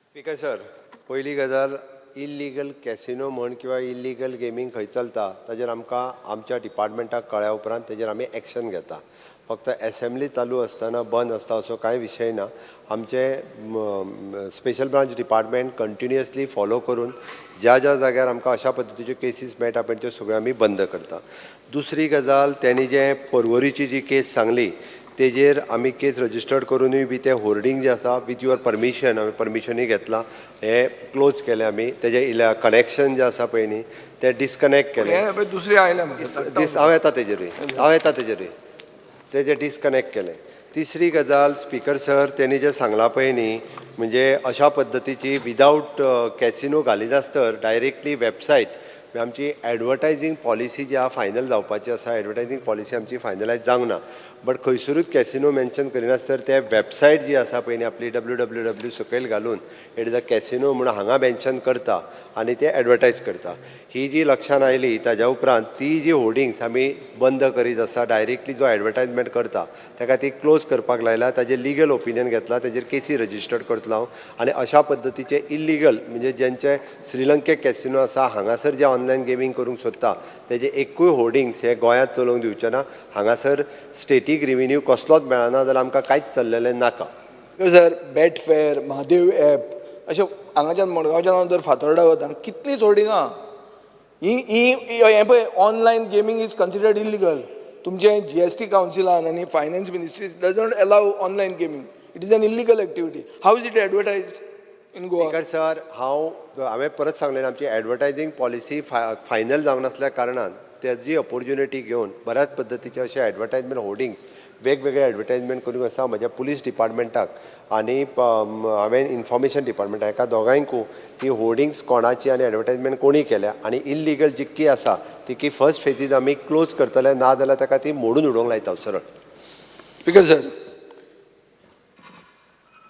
स्पीकर सर, पयली गजाल, इल्लिगल कॅसिनो म्हण किंवा इल्लिगल गेमींग खंय चलता ताजेर आमकां आमच्या डिपार्टमेंटाक कळ्ळ्या उपरांत तेजेर आमी एक्शन घेता. फक्त एसेंब्ली चालू आसतना बंद आसता असो कांय विशय ना. आमचे special branch department continuously follow करून ज्या ज्या जाग्यार आमकां अशा पद्दतीच्यो केसीस मेळटा पळय, त्यो सगळ्यो आमी बंद करता. दुसरी गजाल, तेणी जे परवरीची जी केस सांगली तेजेर आमी केस रजिस्टर्ड करुनूय बी तें होर्डिंग जें आसा, विथ your permission, हांवें परमिशनूय घेतलां, हें क्लोज केलें आमी. तेजें कनेक्शन जें आसा पळय न्ही, तें डिसकनेक्ट केलें. हें पळय, दुसरें आयलें म्हाका. दीस हांव येता तेजेरूय, हांव येता तेजेरूय. तेजें डिसकनेक्ट केलें. तिसरी गजाल स्पीकर सर, तेणी जें सांगलां पळय न्ही, म्हणजे अशा पद्दतीची विदावट कॅसिनो घालिनासतर डायरेक्टली वेबसायट, आमची एडवर्टायजींग पॉलिसी जी आहा फायनल जावपाची आसा. एडवर्टायजींग पॉलिसी आमची फायनलायज जावंक ना, बट खंयसरूच कॅसिनो मेन्शन करिनासतर ते वेबसायट जी आसा पळय न्ही आपली, www सकयल घालून it is a casino म्हणून हांगा मेन्शन करता आनी ते एडवर्टायज करता. ही जी लक्षान आयली ताज्या उपरांत ती जी होर्डिंग्स आमी बंद करीत आसा. डायरेक्टली जो एडवर्टायजमेंट करता ताका ती क्लोज करपाक लायला. ताजेर लिगल ओपिनियन घेतला, ताजेर केसी रजिस्टर्ड करतलो हांव आनी अशा पद्दतीचे इल्लिगल, म्हणजे जेंचे श्रीलंकेक कॅसिनो आसा, हांगासर जे ऑनलायन गेमींग करूंक सोदता, तेजे एकूय होर्डिंग्स हे गोंयांत चलोवंक दिवचे ना. हांगासर स्टेटीक रिवेन्यू कसलोच मेळना जाल्यार आमकां कांयच चल्लेलें नाका. सर, बेटफेअर, म्हादेव एप अशें हांगाच्यान मडगांवच्यान हांव जर फातोर्डा वता, कितलींच होर्डिंगां ही ही. हें पळय, online gaming is considered illegal. तुमचें जीएसटी कावन्सिलान आनी finance ministry does not allow online gaming. It is an illegal activity. How is it advertised in Goa? Speaker sir, हांवें परत सांगलें, आमची एडवर्टायजींग पॉलिसी फायनल जावंक नासल्या कारणान तेजी ऑपोर्च्युनिटी घेवन बऱ्याच पद्दतीचे अशे एडवर्टायजमेंट होर्डिंग्स, वेगवेगळे एडवर्टायजमेंट करूंक आसा. म्हज्या पुलीस डिपार्टमेंटाक आनी हांवें इन्फॉर्मेशन डिपार्टमेंटाक, हेका दोगांयकू ती होर्डिंग्स कोणाची आनी एडवर्टायजमेंट कोणी केल्या आनी इल्लिगल जितकी आसा तितकी फर्स्ट फेजीज आमी क्लोज करतले, ना जाल्यार ताका ती मोडून उडोवंक लायता हांव सरळ. स्पीकर सर,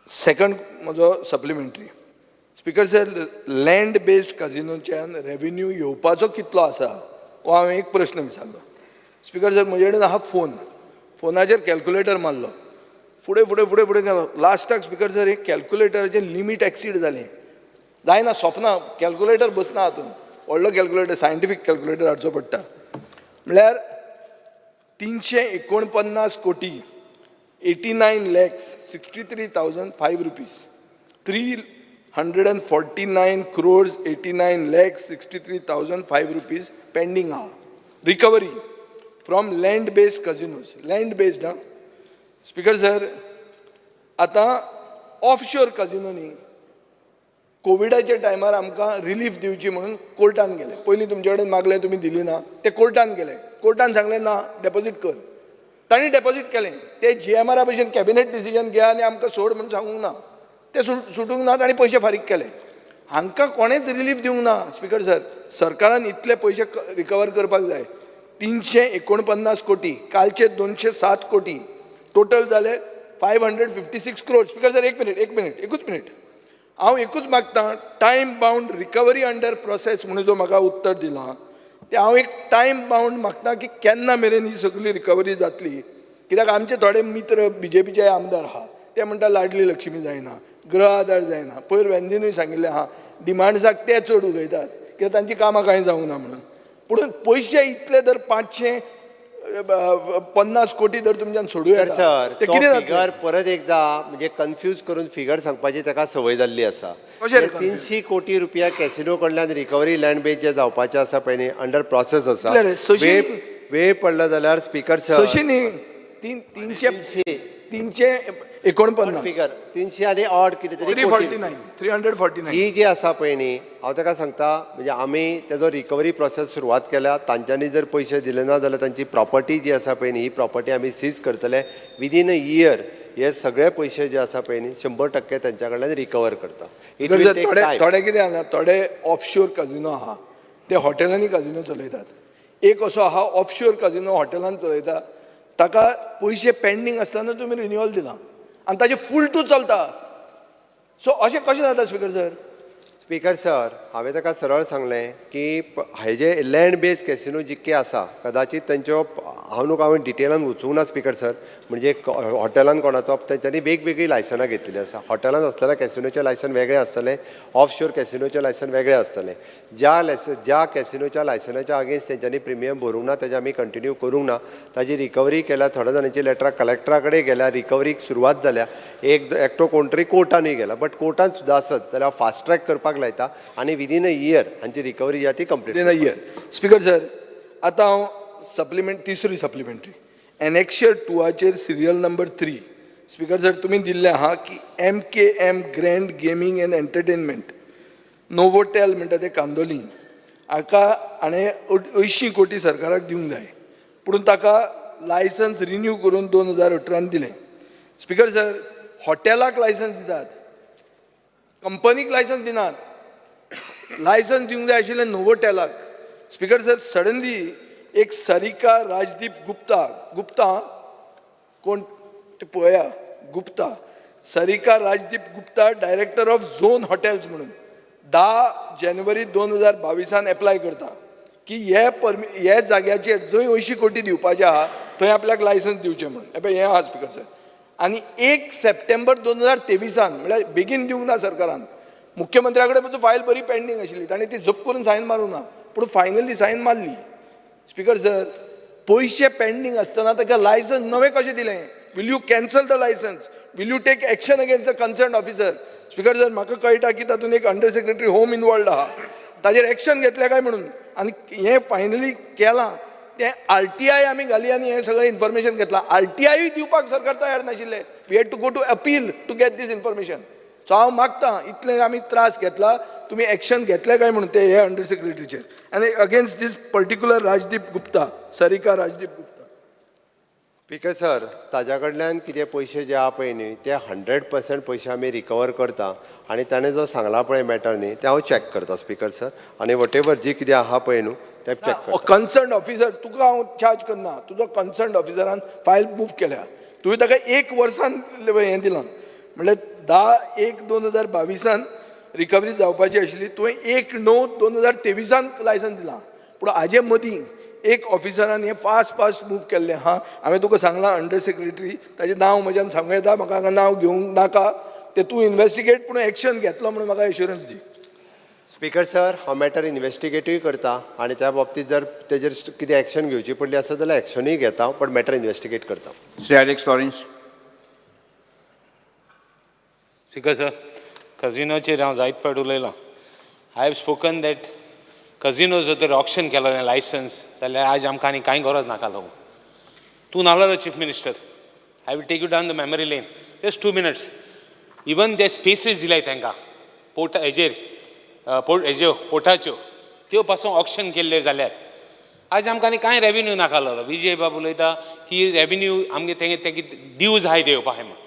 सेकंड म्हजो supplementary. Speaker sir, land based कजिनोच्यान revenue येवपाचो कितलो आसा हो हांवें एक प्रश्न विचारलो. स्पीकर सर, म्हजे कडेन आहा फोन. फोनाचेर कॅल्क्युलेटर मारलो, फुडें फुडें फुडें फुडें गेलो. लास्टाक स्पीकर सर, एक कॅल्क्युलेटराचें लिमीट एक्सीड जालें. जायना, सोंपना, कॅल्क्युलेटर बसना हातूंत. व्हडलो कॅल्क्युलेटर, सायंटिफीक कॅल्क्युलेटर हाडचो पडटा. म्हणल्यार 349 कोटी 89 lakhs 63,005 rupees, 349 crores 89 lakhs 63,005 rupees pending आहा recovery from land based casinos, land based. आं स्पीकर सर, आतां ऑफशोर कजिनो न्ही, कोविडाच्या टायमार आमकां रिलीफ दिवची म्हणून कोर्टान गेले. पयलीं तुमचे कडेन मागलें, तुमी दिली ना. ते कोर्टान गेले. कोर्टान सांगलें, ना, डेपोजीट कर. तांणी डेपोजीट केलें. ते जीएमआरा भशेन कॅबिनेट डिसिजन घे आनी आमकां सोड म्हणून सांगूंक ना. ते सुटूंक ना. तांणी पयशे फारीक केले. हांकां कोणेच रिलीफ दिवंक ना. स्पीकर सर, सरकारान इतले पयशे रिकवर करपाक जाय. 349 कोटी, कालचे 207 कोटी, टोटल जाले 556 crore. Speaker sir, एक मिनीट, एक मिनीट, एकूच मिनीट. हांव एकूच मागता, time bound recovery under process म्हणून जो म्हाका उत्तर दिलां तें हांव एक टायम बावंड मागता की केन्ना मेरेन ही सगळी रिकवरी जातली? कित्याक आमचे थोडे मित्र बीजेपीचे आमदार आहा, ते म्हणटा लाडली लक्ष्मी जायना, गृह आदार जायना. पयर वेंझीनूय सांगिल्लें आहा, डिमांड्साक ते चड उलयतात कित्याक तांची कामां कांय जावंक ना म्हणून. पूण पयशे इतले जर 550 कोटी जर तुमच्यान सोडूं तर येता सर, ते तो कितें फिगर जातलें? परत एकदा म्हणजे कन्फ्यूज करून फिगर सांगपाची ताका संवय जाल्ली आसा. कशें रे? 300 कोटी रुपया कॅसिनो कडल्यान रिकवरी लँड बेस जे जावपाचे आसा पळय न्ही, अंडर प्रोसेस आसा. कितले रे? 600 वेळ न्ही. वेळ पडला जाल्यार स्पीकर सर, 600 न्ही, तीन तीनशे 349. फिगर 300 आनी ऑड कितें तरी थ्री कोटी. 49, 349. ही जी आसा पळय न्ही, हांव ताका सांगता, म्हणजे आमी तेजो रिकवरी प्रोसेस सुरवात केल्या. तांच्यांनी जर पयशे दिले ना जाल्यार तांची प्रॉपर्टी जी आसा पळय न्ही, ही प्रॉपर्टी आमी सीज करतले. विदीन अ इयर हे सगळे पयशे जे आसा पळय न्ही, 100% तांच्या कडल्यान रिकवर करता. It will take थोडे टायम. थोडे कितें जालां, थोडे ऑफशोर कजिनो आहा, ते हॉटेलांनी कजिनो चलयतात. एक असो आहा, ऑफशोर कजिनो हॉटेलान चलयता. ताका पयशे पेंडींग आसतना तुमी रिन्युअल दिलां आनी ताजें फूल टू चलता. सो अशें कशें जाता स्पिकर सर? स्पीकर सर, हांवें ताका सरळ सांगलें की हेजे लँड बेज कॅसिनो जितके आसा, कदाचीत तेंच्यो हांव न्हू, हांवें डिटेलान वचूंक ना स्पीकर सर. म्हणजे हॉटेलान कोणाचो, तेंच्यांनी वेगवेगळीं लायसनां घेतिल्लीं आसा. हॉटेलान आसलेल्या कॅसिनोचें लायसन वेगळें आसतलें, ऑफ शोर कॅसिनोचें लायसन वेगळें आसतलें. ज्या कॅसिनोच्या लायसनाच्या अगेन्स्ट तेंच्यांनी प्रिमियम भरूंक ना, तेजें आमी कंटिन्यू करूंक ना, ताजी रिकवरी केल्या. थोड्या जाणांची लेटरां कलेक्टरा कडेन गेल्या, रिकवरीक सुरवात जाल्या. एक एकटो कोण तरी कोर्टानूय गेला. बट कोर्टान सुद्दां आसत जाल्यार हांव फास्ट ट्रॅक करपाक लायता आनी विदीन अ इयर हांची रिकवरी जी आहा ती complete. Within a year. Speaker sir, आतां हांव सप्लिमेंट तिसरी supplementary annexure टुवाचेर, serial number 3. Speaker sir, तुमी दिल्लें आहा की MKM Grand Gaming and Entertainment, Novotel म्हणटा ते कांदोली, हाका हाणें 80 कोटी सरकाराक दिवंक जाय, पूण ताका लायसन्स रिन्यू करून 2018न दिलें. स्पीकर सर, हॉटेलाक लायसन्स दितात, कंपनीक लायसन्स दिनात. लायसन्स दिवंक जाय आशिल्लें नोवोटेलाक. स्पीकर सर, सडनली एक सरिका राजदीप गुप्ता, गुप्ता कोण ते पळया, Gupta, Sarika Rajdeep Gupta, director of zone hotels म्हणून 10 जानेवारी 2022न एप्लाय करता की हे हे जाग्याचेर जंय 80 कोटी दिवपाचे आहा थंय आपल्याक लायसन्स दिवचें म्हणून. हे पळय, हें आहा स्पीकर सर. आनी 1 सप्टेंबर 2023न, म्हणल्यार बेगीन दिवंक ना सरकारान. मुख्यमंत्र्या कडेन म्हजो फायल बरी पेंडींग आशिल्ली, ताणें ती जप करून सायन मारूंक ना, पूण फायनली सायन मारली. स्पीकर सर, पयशे पेंडींग आसतना ताका लायसन्स नवें कशें दिलें? Will you cancel the license? Will you take action against the concerned officer? Speaker sir, म्हाका कळटा की तातूंत एक अंडर सेक्रेटरी होम इनवॉल्ड आहा, ताजेर एक्शन घेतलें काय म्हणून? आनी हें फायनली केलां तें आरटीआय आमी घाली आनी हें सगळें इन्फॉर्मेशन घेतलां. आरटीआयूय दिवपाक सरकार तयार नाशिल्लें. We had to go to appeal to get this information. So हांव मागता, इतले आमी त्रास घेतला, तुमी एक्शन घेतले काय म्हणून ते हे अंडर सेक्रेटरीचेर आनी against this particular Rajdeep Gupta, Sarika Rajdeep Gupta. Speaker sir, ताज्या कडल्यान कितें पयशे जे आहा पळय न्ही, ते 100% पयशे आमी रिकवर करता आनी ताणें जो सांगला पळय मॅटर न्ही, तें हांव चॅक करता स्पीकर सर. आनी what ever जी कितें आहा पळय न्हू, तें चॅक करता. कन्सर्न ऑफिसर, तुका हांव चार्ज करना. तुजो कन्सर्न ऑफिसरान फायल मूव केल्या. तुवें ताका एक वर्सान हें दिलां, म्हणल्यार 10-1-2022न रिकवरी जावपाची आशिल्ली, तुवें 1-9-2023न लायसन्स दिलां. पूण हाजे मदीं एक ऑफिसरान हें फास्ट फास्ट मूव केल्लें आहा. हांवें तुका सांगलां, अंडर सेक्रेटरी, ताजें नांव म्हज्यान सांगूं येता, म्हाका हांगा नांव घेवंक नाका तें. तूं इन्वेस्टिगेट, पूण एक्शन घेतलो म्हणून म्हाका एश्युरन्स दी. स्पीकर सर, हांव मॅटर इन्वेस्टिगेटूय करता आनी त्या बाबतींत जर तेजेर कितें एक्शन घेवची पडली आसत जाल्यार एक्शनूय घेता, पण मॅटर इन्वेस्टिगेट करता. Shri Alex Lawrence. Speaker sir, कझिनोचेर हांव जायत फावट उलयलां. I have spoken that casino जर तर ऑक्शन केलो लायसन्स जाल्यार आज आमकां आनी कांय गरज नाका लागूं. तूं नासलो chief minister. I will take you down the memory lane, just 2 minutes. Even ते स्पेसीस दिल्याय तांकां पोर्टा हेजेर, पोर्ट हेज्यो, पोर्टाच्यो, त्यो पासून ऑक्शन केल्ल्यो जाल्यार आज आमकां आनी कांय रेवेन्यू नाका लागलो. विजय बाब उलयता की रेवेन्यू आमगे तेंगे तेगे ड्यूज आहाय ते येवपा आहाय म्हूण.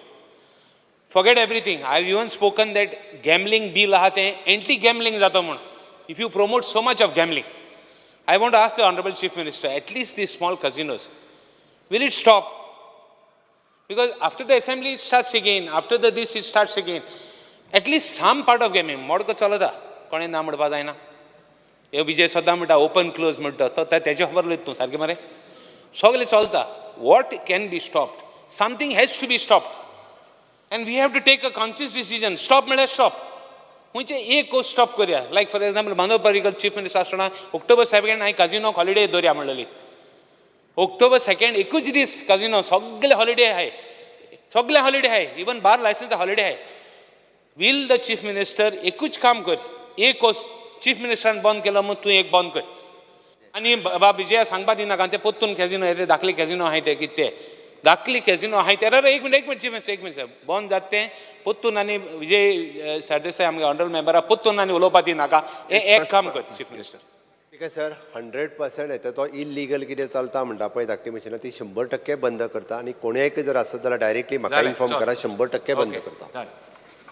Forget everything. I have even spoken that gambling bill आहा तें एंटी गॅमलिंग जाता म्हूण, if you promote so much of gambling. I want to ask the honourable chief minister, at least the small casinos, will it stop? Because after the assembly it starts again, after the this it starts again. At least some part of gaming, मडको चलता, कोणें ना म्हणपा जायना. हे विजय सदां म्हणटा open close म्हणटा तो, तेजे खबर उलयता तूं सारकें मरे. सगळें चलता. What can be stopped? Something has to be stopped and we have to take a conscious decision. Stop म्हळ्यार स्टॉप. खंयचे एक स्टॉप करया. Like for example, Manohar Parrikar chief minister आसतना ऑक्टोबर 2 हांवें काजिनोक हॉलिडे दवरया म्हणलेली. ऑक्टोबर 2 एकूच दीस काजिनो सगळे हॉलिडे आहाय, सगळे हॉलिडे आहाय. इवन बार लायसन्स हॉलिडे आहाय. वील the chief minister एकूच काम कर, एक चीफ मिनिस्टरान बंद केलो म्हूण तूं एक बंद कर. आनी बाब विजया सांगपा दिनाका. ते पोत्तून कॅजिनो, ते धाकले कॅजिनो आहाय, ते कितें ते धाकली कॅजिनो आहाय ते. अरे, एक मिनट, एक मिनट, चीफ मिनिस्टर, एक मिनट. बंद जाता तें पोत्तून आनी विजय सरदेसाय आमगे ऑनरेबल मेंबरा पोत्तून आनी उलोवपा दिनाका. हें एक काम कर चीफ मिनिस्टर. स्पीकर सर, 100% येता. तो इलिगल कितें चलता म्हणटा पळय धाकटी मशिनां, ती 100% बंद करता आनी कोणेय जर आसत जाल्यार डायरेक्टली म्हाका जालें, इन्फॉर्म चल. करा, 100% बंद ओके, करता. जालें.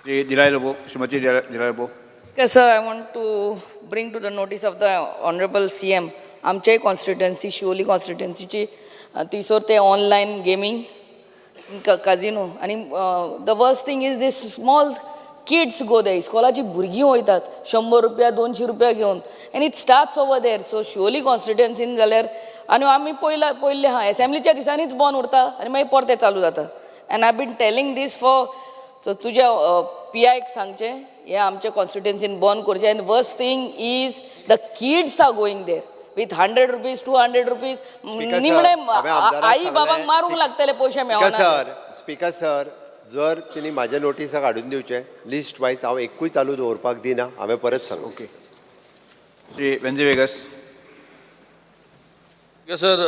श्री दिलाय लोबो, श्रीमती दिलाय Lobo. Okay, sir, I want to bring to the notice of the Honorable CM, आमच्याय कॉन्स्टिट्युएन्सी, शिवोली कॉन्स्टिट्युएन्सीची थंयसर ते ऑनलायन गेमींग काजिनो आनी the worst thing is this small Kids go there, इस्कॉलाची भुरगीं वयतात 100 रुपया, 200 रुपया घेवन, and it starts over there. So Siolim कॉन्स्टिट्युएन्सीन जाल्यार आनी आमी पयला पयल्लें आहा, एसेंब्लीच्या दिसांनीच बंद उरता आनी मागीर परतें चालू जाता. And I been telling this for, so तुज्या पी आयक सांगचें, हें आमच्या कॉन्स्टिट्युएन्सीन बंद करचें. And worst thing is the kids are going there with ₹100, ₹200. Speaker sir, निमणे हांवें आमदाराक आई बाबांक सांगलें, मारूंक लागतले, पयशे स्पीकर मेळना. सर, स्पीकर सर, जर तिणी म्हाज्या नोटिसाक हाडून दिवचें लिस्ट वायज, हांव एकूय चालू दवरपाक दिना, हांवें परत सांगलें. ओके. श्री वेन्झी वेगस. सर,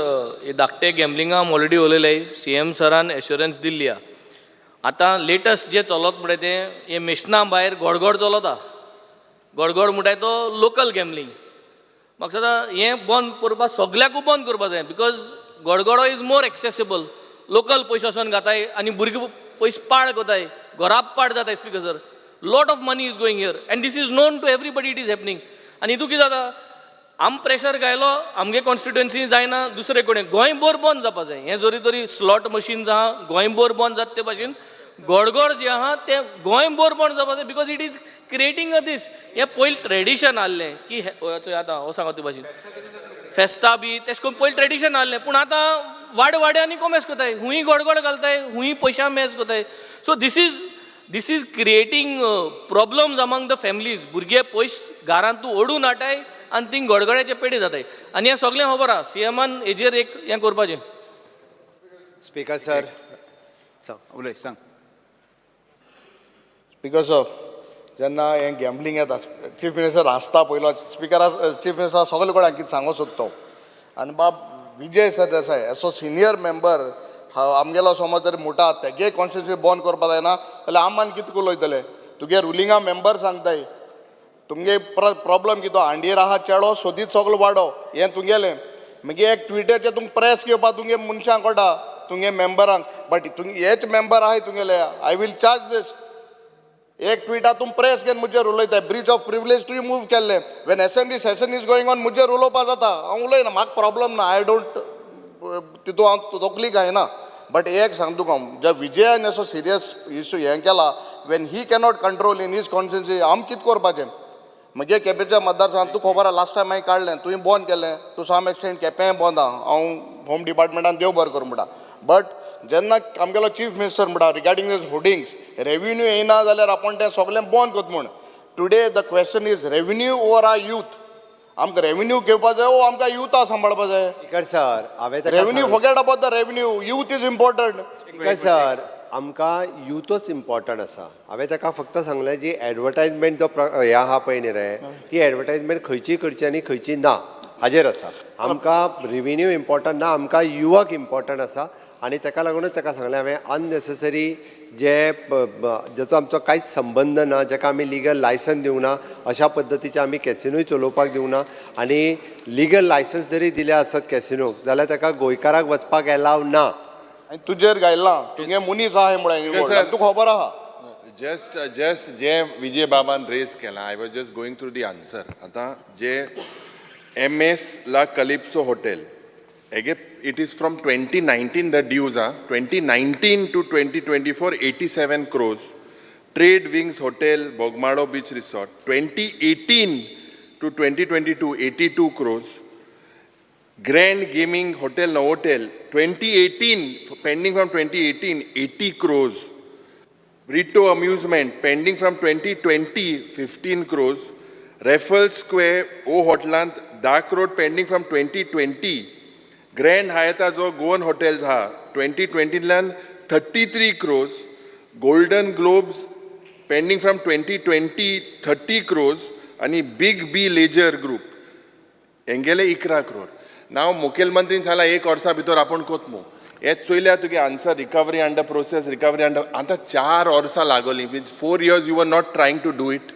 हे धाकटे गॅमलिंगा आमी ऑलरेडी उलयले, सी एम सरान एश्योरन्स दिल्ली आहा. आतां लेटस्ट जें चलत म्हणटा तें हें मेशना भायर गोडगोड चलता. गोडगोड म्हणटाय तो लोकल गॅमलिंग. म्हाका दिसता हें बंद करपा, सगल्याकूय बंद करपा जाय, because गडगडो is more accessible. Local पयशे वचोन घाताय आनी भुरगीं पयशे पाड कोताय, घरा पाड जाताय. Speaker sir, lot of money is going here and this is known to everybody, it is happening. आनी हितू कितें जाता, आम प्रेशर घायलो आमगे कॉन्स्टिट्युएन्सी जायना, दुसरे कडेन गोंयभर बंद जावपा जाय. हें जरी तरी स्लॉट मशीन्स आहा, गोंयभर बंद जाता ते भाशेन गडगड जे आहा तें गोंयभर बंद जावपा जाय, because it is creating a this. हें पयलीं ट्रेडिशन आहलें की चोय आतां हो सांगता ते भाशेन फेस्तां बी तेश करून पयलीं ट्रेडिशन आहलें, पूण आतां वाड वाड्यांनी कोमेस कोताय, हुंय गडगड घालताय, हुंय पयशां मेज कोताय. So this is creating problems among the families. भुरगे पयस घरांत ओडून हाडटाय आनी थिंग गडगड्याचे पेडे जाताय. आनी हें सगळें खबर आहा, सी एमान हेजेर एक हें करपाचें. Speaker sir. उलय, सांग. स्पीकर सर, जेन्ना हें गॅम्बलिंग येता, चीफ मिनिस्टर हांसता पयलो. स्पिकरा, चीफ मिनिस्टर सगळे कडेन कितें सांगूंक सोदता. आनी बाब विजय सरदेसाय असो सिनियर मेंबर आमगेलो समज जर म्हणटा तेगे कॉन्स्टिट्युन्सी बंद करपा जायना जाल्यार आमान कितें उलयतले? तुगे रुलिंगा मेंबर सांगताय. तुमगे प्रॉब्लम कितें? हांडीर आहा चेडो, सोदीत सगलो वाडो, हें तुगेलें. मागीर एक ट्विटरचेर तुमकां प्रेस घेवपा तुमगे मनशांक कळटा, तुमगे मेंबरांक, बट तुंगे हेच मेंबर आहाय तुगेले. I will charge this. एक ट्विटा तूं प्रेस घेवन म्हजेर उलयता. ब्रीच ऑफ प्रिविलेज तुवें मूव केल्लें. When assembly session is going on, म्हजेर उलोवपा जाता, हांव उलयना, म्हाका प्रॉब्लम ना. I don't, तितू हांव तकली घायना. बट एक सांग तुका हांव, ज्या विजयान असो सिरियस इशू हें केला, when he cannot control in his constituency, आम कितें करपाचें? म्हगे केपेंच्या मतदारसंघात तुका खबर आहा, लास्ट टायम हांवें काडलें, तुवें बंद केलें. टू सम एक्सटेंट केपेंय बंद आहा. हांव होम डिपार्टमेंटान देव बरें करूं म्हणटा. बट जेन्ना आमगेलो चीफ मिनिस्टर म्हणटा रिगार्डींग these hoardings, revenue येयना जाल्यार आपूण तें सगळें बंद करता म्हूण. Today the question is revenue over our youth. आमकां रेवेन्यू घेवपा जाय ओ आमकां युथा सांबाळपा जाय? स्पीकर सर, हांवें ताका Revenue, forget about the revenue, youth is important. Speaker sir, आमकां युथच इम्पॉर्टंट आसा. हांवें ताका फक्त सांगलें, जी एडवर्टायजमेंट जो हें आहा पळय न्ही रे, ती एडवर्टायजमेंट खंयची करची आनी खंयची ना हाजेर आसा. आमकां रिवेन्यू इम्पॉर्टंट ना, आमकां युवक इम्पॉर्टंट आसा. आनी ताका लागूनच ताका सांगलें हांवें, अननेसेसरी जे जेचो आमचो कांयच संबंद ना, जाका आमी लिगल लायसन्स दिवंक ना, अशा पद्दतीचे आमी कॅसिनोय चलोवपाक दिवंक ना. आनी लिगल लायसन्स जरी दिलें आसत कॅसिनोक जाल्यार ताका गोंयकाराक वचपाक एलाव ना. आनी तुजेर घायलां, तुगे मनीस आहा म्हणून तुका खबर आहा. जस्ट जे विजय बाबान रेज केला, I was just going through the answer. आतां जे एम एस ला कलिप्सो hotel हेगे, it is from 2019 the dues ah, 2019 to 2024, 87 crores. Trade wings hotel, Bogmalo beach resort, 2018 to 2022, 82 crores. Grand Gaming Hotel Novotel, 2018, pending from 2018, 80 crores. Brito Amusement, pending from 2020, 15 crores. Raffles Square, O Hotland, Dark Road, pending from 2020. Grand Hyatt जो Goan Hotels हा, 2020 ल्यान 33 crores. Golden Globes, pending from 2020, 30 crores. आणि Big B Leisure Group, हेंगेले 11 crore. नाव मुखेलमंत्रीन सांगला, एक वर्सा भितर आपूण कोतमो. हे चोयल्यार तुगे answer recovery under process, recovery under, आतां 4 वर्सां लागोली, means 4 years you are not trying to do it.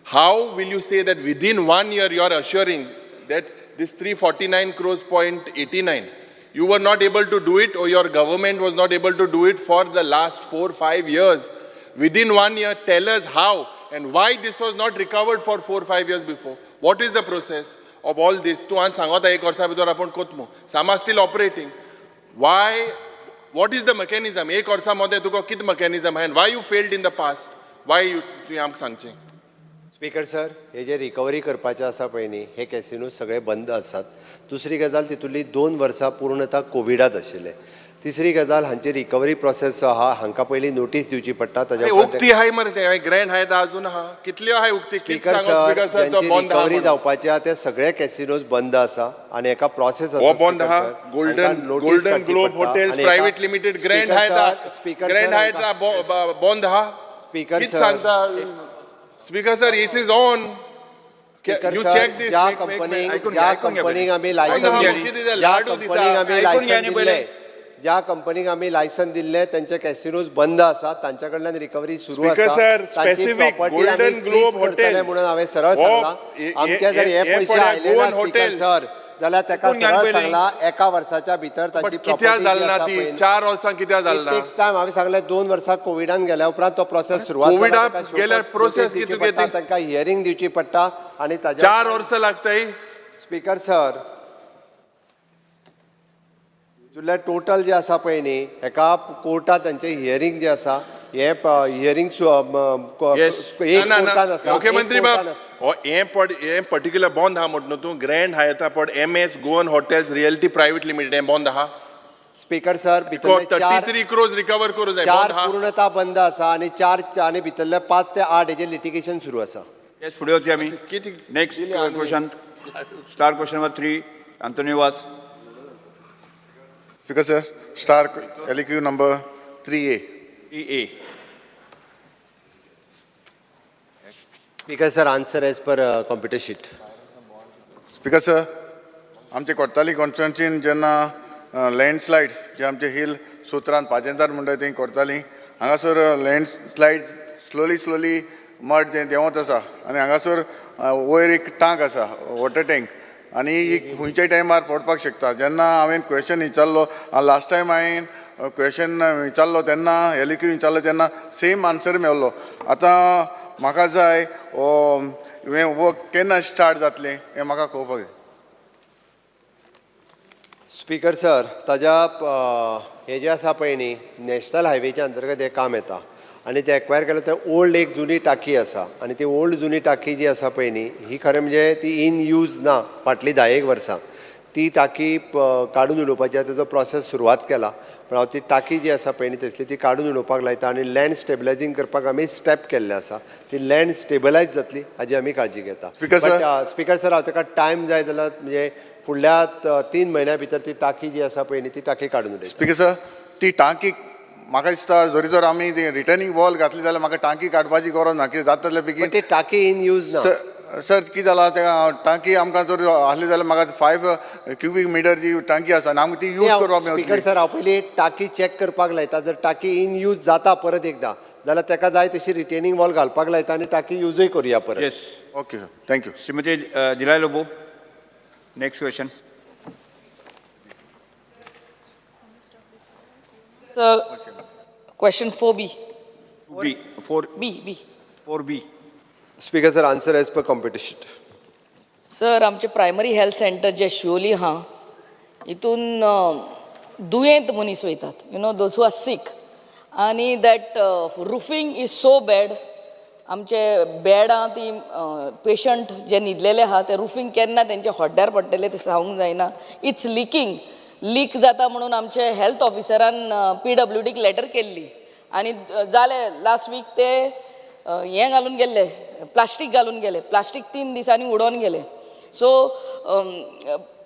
How will you say that within one year you are assuring that this 349 crores point 89, you were not able to do it or your government was not able to do it for the last 4-5 years? Within one year, tell us how and why this was not recovered for 4-5 years before. What is the process of all this? तूं आज सांगता एक वर्सा भितर आपूण कोतमो, सामा still operating. Why, what is the mechanism? एक वर्सा मदें तुका कितें mechanism and why you failed in the past? Y you तुवें आमकां सांगचें. स्पीकर सर, हे जे रिकवरी करपाचे आसा पळय न्ही, हे कॅसिनो सगळे बंद आसात. दुसरी गजाल, तितूंतली 2 वर्सां पूर्णता कोविडात आशिल्ले. तिसरी गजाल, हांची रिकवरी प्रोसेस जो आहा, हांकां पयलीं नोटीस दिवची पडटा. ताच्या अरे, उपरांत उक्ती हाय मरे ते ग्रँड हाय अजून आहा. कितल्यो हाय उक्ती? कित स्पीकर सांगो सर, स्पीकर सर, तो ज्यांची बंद आहा रिकवरी म्हणून. जावपाची आहा ते सगळे कॅसिनोज बंद आसा आणि एका प्रोसेस आसा. हो बंद स्पीकर आहा. सर, गोल्डन हांकां नोटीस गोल्डन काडची ग्लोब पडटा हॉटेल्स आणि प्रायव्हेट लिमिटेड ग्रँड स्पीकर हाय सर, स्पीकर ग्रँड सर, हाय बंद आहा. स्पीकर कित सर, सांगता speaker sir? It is on. Speaker you sir, check this. ज्या एक- एक- कंपनीक ऐकून घ्या, ज्या ऐकून घ्या कंपनीक पहिले. आमी लायसन ऐकून घ्या. दिल्लें, कितें ते ज्या लाडू दिता. कंपनीक आमी ऐकून घ्या लायसन न्ही पहिले. दिल्लें, ज्या कंपनीक आमी लायसन दिल्लें त्यांचे कॅसिनोज बंद आसा. तांच्या कडल्यान रिकवरी सुरू स्पीकर आसा. सर, तांची स्पेसिफीक प्रॉपर्टी आमी गोल्डन सीज ग्लोब करतले हॉटेल. म्हणून हांवें सरळ हो, सांगलां. आमचे जर हे हे पयशे पळय, आयले ना गोवन स्पीकर हॉटेल. सर, जाल्यार ताका ऐकून घ्या सरळ पहिले. सांगलां, एका वर्साच्या भितर बट तांची कित्याक प्रॉपर्टी जी जालना आसा ती पळय, 4 वर्सां कित्याक जालना? Text time. हांवें सांगलें, 2 वर्सां कोविडान गेल्या उपरांत तो प्रोसेस सुरवात जाला. कोविडाक ताका show गेल्यार cause process notice दिवची कितू पडटा, घेती? तांकां हियरींग दिवची पडटा आनी ताच्या 4 वर्सां लागताय. स्पीकर सर, हितूंतले टोटल जे आसा पळय न्ही, हेका कोर्टात तांचे हियरींग जे आसा, हे हियरींग एक ना ना कोर्टान आसा, एक मुख्यमंत्री बाब, कोर्टान आसा. हो हें पड हें पर्टिक्युलर बंद आहा म्हण न्हू तूं. ग्रँड हायता पड M S Goan hotels realty private limited हें बंद आहा. स्पीकर सर, भितरले थर्टी चार थ्री क्रोज रिकवर करूं जाय. चार बंद आहा. पूर्णता बंद आसा आणि चार आणि भितरले 5 ते 8 हेजेर लिटिगेशन सुरू आसा. येस, फुडें वचया आमी. कितें Next question, star question number 3, Antonio Vaz. Speaker sir, star LQ number 3A. 3A. Speaker sir, answer as per computer sheet. Speaker sir, आमचे कोर्ताली कॉन्स्टिट्युन्सीन जेन्ना लँडस्लायड जे आमचे हिल सुत्रान पाजेंतार म्हणटा थंय कोर्ताली, हांगासर लँडस्लायड स्लोली स्लोली मड जें देंवत आसा आनी हांगासर वयर एक टांक आसा, वॉटर टँक, आनी ही खंयच्याय टायमार पडपाक शकता. जेन्ना हांवें क्वेश्चन विचारलो लास्ट टायम, हांवें क्वेश्चन विचारलो तेन्ना, एलक्यू विचारलो तेन्ना सेम आन्सर मेळ्ळो. आतां म्हाका जाय हो हें वर्क केन्ना स्टार्ट जातलें हें म्हाका कळपाक जाय. स्पीकर सर, ताज्या हे जे आसा पळय न्ही, नॅशनल हायवेच्या अंतर्गत हें काम येता आनी ते एक्वायर केलें थंय ओल्ड एक जुनी टाकी आसा आनी ती ओल्ड जुनी टाकी जी आसा पळय न्ही, ही खरें म्हणजे ती इन यूज ना फाटलीं 10 एक वर्सां. ती टाकी काडून उडोवपाची आसा. तेजो प्रोसेस सुरवात केला, पण हांव ती टाकी जी आसा पळय न्ही थंयसली, ती काडून उडोवपाक लायता आनी लँड स्टेबलायजींग करपाक आमी स्टेप केल्ले आसा. ती लँड स्टेबलायज जातली हाजी आमी काळजी घेता. Speaker sir. Speaker sir, हांव ताका टायम जाय जाल्यार म्हणजे फुडल्या 3 म्हयन्या भितर ती टाकी जी आसा पळय न्ही, ती टाकी काडून उडयता. स्पीकर सर, ती टांकी म्हाका दिसता जरी जर आमी ती रिटर्निंग वॉल घातली जाल्यार म्हाका टांकी काडपाची गरज ना. कितें जाता जाल्यार पण बेगीन ती टाकी इन यूज ना. सर सर, कितें जालां, तेका टांकी आमकां जर आसली जाल्यार म्हाका 5 क्युबीक मिटर जी टांकी आसा आनी आमकां ती यूज करपाक स्पीकर मेळटली. सर, हांव पयलीं टाकी चॅक करपाक लायता. जर टाकी इन यूज जाता परत एकदां जाल्यार ताका जाय तशी रिटेनिंग वॉल घालपाक लायता आनी टाकी युजूय करुया परत. Yes. Okay sir, thank you. Shrimati Delilah Lobo, next question. Question 4B. B, 4. B B. 4B. Speaker sir, answer as per computer sheet. Sir, आमचें प्रायमरी हेल्थ सेंटर जे शिवोली आहा, हितून दुयेंत मनीस वयतात, those who are sick, आनी that roofing is so bad. आमचे बेडां ती patient जे न्हिदलेले आहा ते रुफींग केन्ना तेंच्या हड्ड्यार पडटलें तें सांगूंक जायना. It's leaking, leak जाता म्हणून आमचे हेल्थ ऑफिसरान पीडब्ल्यूडीक लेटर केल्ली आनी जालें, लास्ट वीक ते हें घालून गेल्ले, प्लास्टीक घालून गेले. प्लास्टीक 3 दिसांनी उडोवन गेले. सो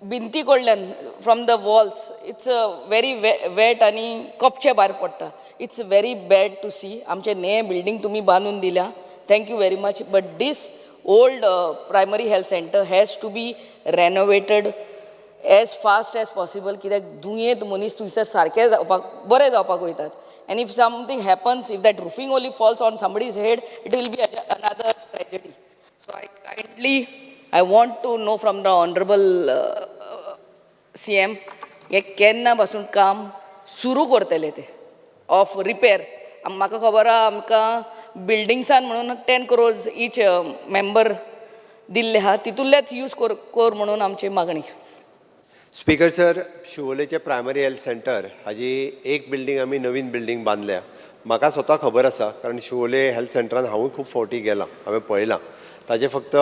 भिंती कडल्यान, from the walls, it's very wet आनी कपचे भायर पडटा. It's very bad to see. आमचें नें बिल्डींग तुमी बांदून दिल्या, thank you very much, but this old primary health center has to be renovated as fast as possible, कित्याक दुयेंत मनीस थंयसर सारके जावपाक, बरे जावपाक वयतात and if something happens, if that roofing only falls on somebody's head, it will be another tragedy. So I kindly, I want to know from the honourable CM, हें केन्ना पासून काम सुरू करतले ते ऑफ रिपेर? म्हाका खबर आहा, आमकां बिल्डिंग्सान म्हणून 10 क्रोर्स ईच मेंबर दिल्ले आहा, तितूंतलेच यूज कर कर म्हणून आमची मागणी. स्पीकर सर, शिवोलेचे प्रायमरी हेल्थ सेंटर हाजी एक बिल्डींग आमी नवीन बिल्डींग बांदल्या. म्हाका स्वता खबर आसा, कारण शिवोले हेल्थ सेंटरान हांवूय खूब फावटी गेलां, हांवें पळयलां. ताजे फक्त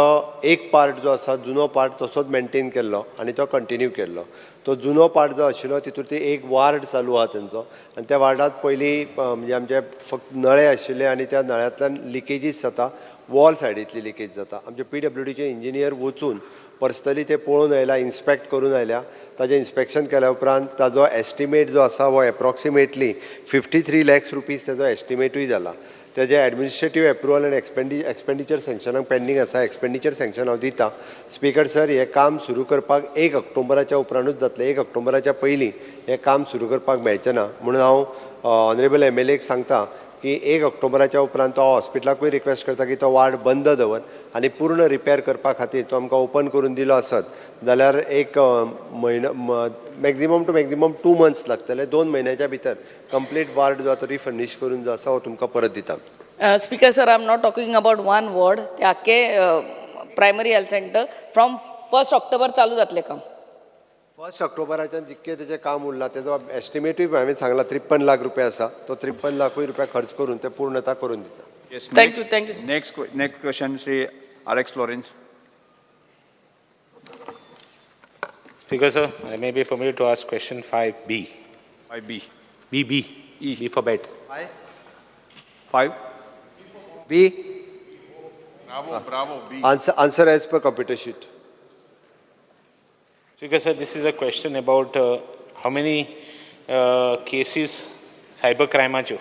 एक पार्ट जो आसा, जुनो पार्ट, तसोच मेनटेन केल्लो आनी तो कंटिन्यू केल्लो. तो जुनो पार्ट जो आशिल्लो, तितूर ती एक वार्ड चालू आहा तेंचो आनी त्या वार्डात पयलीं म्हणजे आमचे फक्त नळे आशिल्ले आनी त्या नळ्यांतल्यान लिकेजीस जाता, वॉल सायडींतली लिकेज जाता. आमचे पीडब्ल्यूडीचे इंजिनियर वचून पर्सनली ते पळोवन आयला, इन्स्पेक्ट करून आयल्या. ताजें इन्स्पेक्शन केल्या उपरांत ताजो एस्टिमेट जो आसा हो approximately 53 lakhs rupees ताजो एस्टिमेटूय जाला. तेजें एडमिनिस्ट्रेटीव एप्रुवल आनी एक्सपेंडिचर सँक्शनाक पेंडींग आसा. एक्सपेंडिचर सँक्शन हांव दिता. स्पीकर सर, हें काम सुरू करपाक 1 ऑक्टोबराच्या उपरांतूच जातलें. 1 ऑक्टोबराच्या पयलीं हें काम सुरू करपाक मेळचें ना. म्हणून हांव ऑनरेबल एमएलएक सांगता की 1 ऑक्टोबराच्या उपरांत तो हॉस्पिटलाकूय रिक्वेस्ट करता की तो वार्ड बंद दवर आनी पूर्ण रिपेर करपा खातीर तो आमकां ओपन करून दिलो आसत जाल्यार एक म्हयनो, maximum to maximum 2 months लागतले. 2 म्हयन्याच्या भितर कंप्लीट वार्ड जो आसा तो रिफर्निश करून जो आसा हो तुमकां परत दिता. Speaker sir, I am not talking about one ward. ते आख्खे primary health centre from 1 October चालू जातलें काम. 1 ऑक्टोबराच्यान जितकें तेजें काम उरलां, तेजो एस्टिमेटूय हांवें सांगला, 53 लाख रुपया आसा. तो 53 लाखूय रुपया खर्च करून ते पूर्णता करून दिता. Yes, Thank next- you, thank you, sir. Next question, Sri Alex Lawrence. Speaker sir, I may be permitted to ask question 5B. 5B. B, B. E. B for bed. 5? B. Bravo, bravo, B. Answer as per computer sheet. Speaker sir, this is a question about how many cases cyber क्रायमाच्यो.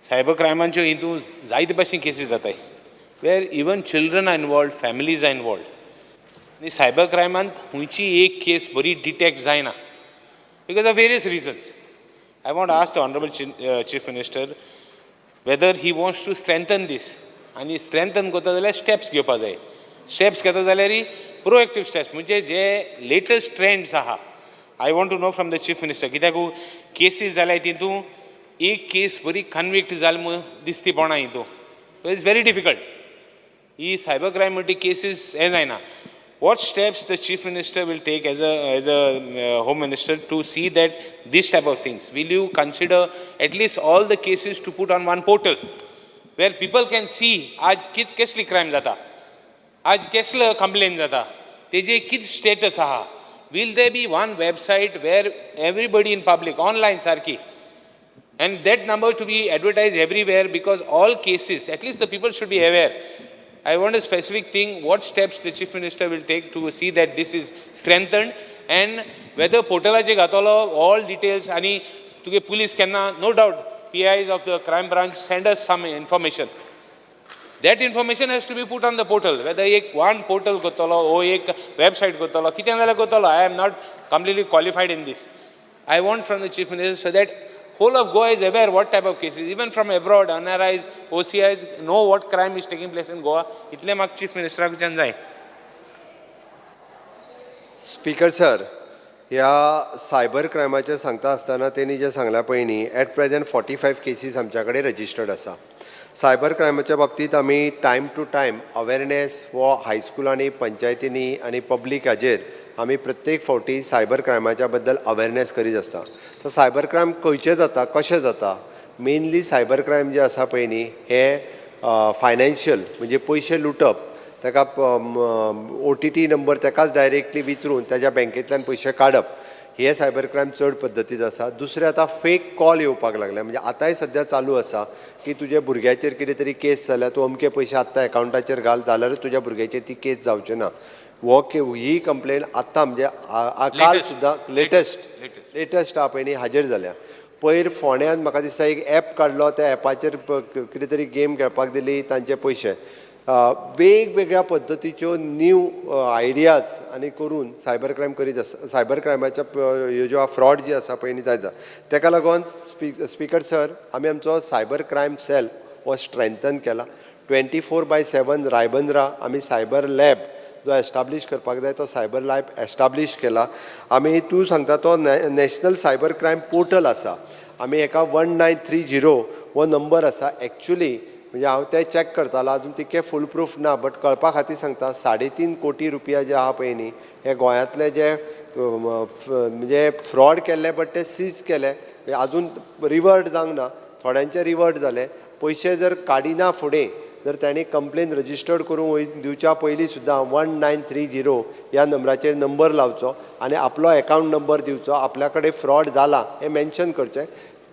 Cyber क्रायमाच्यो हितून जायते भाशेन cases जाताय, where even children are involved, families are involved. आनी cyber क्रायमांत खंयची एक केस बरी detect जायना because of various reasons. I want ask the honourable Chief Minister whether he wants to strengthen this, आनी स्ट्रेंथन करता जाल्यार स्टेप्स घेवपा जाय. स्टेप्स घेता जाल्यार प्रोएक्टीव स्टेप्स, म्हणजे जे लेटस्ट ट्रेंड्स आहा. I want to know from the Chief Minister, कित्याक केसीस जाल्यार तितून एक केस बरी कन्विक्ट जाली म्हूण दिसती पडना हितून. It's very difficult. He cyber crime म्हणटी केसीस हें जायना. What steps the Chief Minister will take as a Home Minister to see that this type of things, will you consider at least all the cases to put on one portal where people can see आज कित कसली crime जाता, आज कसलो complain जाता, तेजे कित status आहा? Will there be one website where everybody in public online सारकी, and that number to be advertised everywhere, because all cases, at least the people should be aware? I want a specific thing, what steps the Chief Minister will take to see that this is strengthened and whether portalaचे घातलो all details आणि तुगे police केन्ना, no doubt PIs of the crime branch send us some information. That information has to be put on the portal. Whether एक one portal करतलो ओ एक website करतलो, कितें जाल्यार करतलो. I am not completely qualified in this. I want from the Chief Minister so that whole of Goa is aware what type of cases, even from abroad, NRIs, OCIs know what crime is taking place in Goa. इतलें म्हाका chief मिनिस्टराकच्यान जाय. Speaker sir, ह्या cyber क्रायमाचेर सांगता आसतना तेणी जें सांगलां पळय न्ही, at present 45 cases आमच्या कडेन रजिस्टर्ड आसा. सायबर क्रायमाच्या बाबतींत आमी टायम टू टायम अवेरनेस हो हायस्कुलांनी, पंचायतींनी आनी पब्लीक हाजेर आमी प्रत्येक फावटी सायबर क्रायमाच्या बद्दल अवेरनेस करीत आसता. तर सायबर क्रायम खंयचे जाता, कशें जाता? मेनली सायबर क्रायम जे आसा पळय न्ही, हे फायनान्शियल, म्हणजे पयशे लुटप, ताका ओटीपी नंबर ताकाच डायरेक्टली विचरून ताज्या बँकेंतल्यान पयशे काडप, हे सायबर क्रायम चड पद्दतीन आसा. दुसरें, आतां फेक कॉल येवपाक लागले. म्हणजे आतांय सद्या चालू आसा की तुज्या भुरग्याचेर कितें तरी केस जाल्या, तूं अमके पयशे आत्तां एकावंटाचेर घाल, जाल्यारूच तुज्या भुरग्याचेर ती केस जावची ना. हो ही कंप्लेन आत्तां, म्हणजे काल सुद्दां लेटस्ट लेटस्ट आहा पळय न्ही, हाजेर जाल्या. पयर फोंड्यान म्हाका दिसता एक एप काडलो, त्या एपाचेर कितें तरी गेम खेळपाक दिली, तांचे पयशे. वेगवेगळ्या पद्दतीच्यो न्यू आयडियाज आनी करून सायबर क्रायम करीत आसा. सायबर क्रायमाच्या ह्यो ज्यो फ्रॉड जी आसा पळय न्ही जायत. तेका लागून स्पीकर सर, आमी आमचो सायबर क्रायम सेल हो स्ट्रेंथन केला. 24/7 रायबंद्रा आमी सायबर लॅब जो एस्टाब्लीश करपाक जाय, तो सायबर लॅब एस्टाब्लीश केला आमी. तूं सांगता तो नॅशनल सायबर क्रायम पोर्टल आसा. आमी हेका 1930 हो नंबर आसा. एक्चुली म्हणजे हांव तें चॅक करतालो, अजून तितकें फूल प्रूफ ना, बट कळपा खातीर सांगता, 3.5 कोटी रुपया जे आहा पळय न्ही, हे गोंयांतले जे म्हणजे फ्रॉड केल्ले, बट ते सीज केले, अजून रिवर्ट जावंक ना. थोड्यांचे रिवर्ट जाले. पयशे जर काडिना फुडें जर तांणी कंप्लेन रजिस्टर्ड करूंक दिवच्या पयलीं सुद्दां 1930 ह्या नंबराचेर नंबर लावचो आनी आपलो एकावंट नंबर दिवचो, आपल्या कडेन फ्रॉड जाला हें मेन्शन करचें.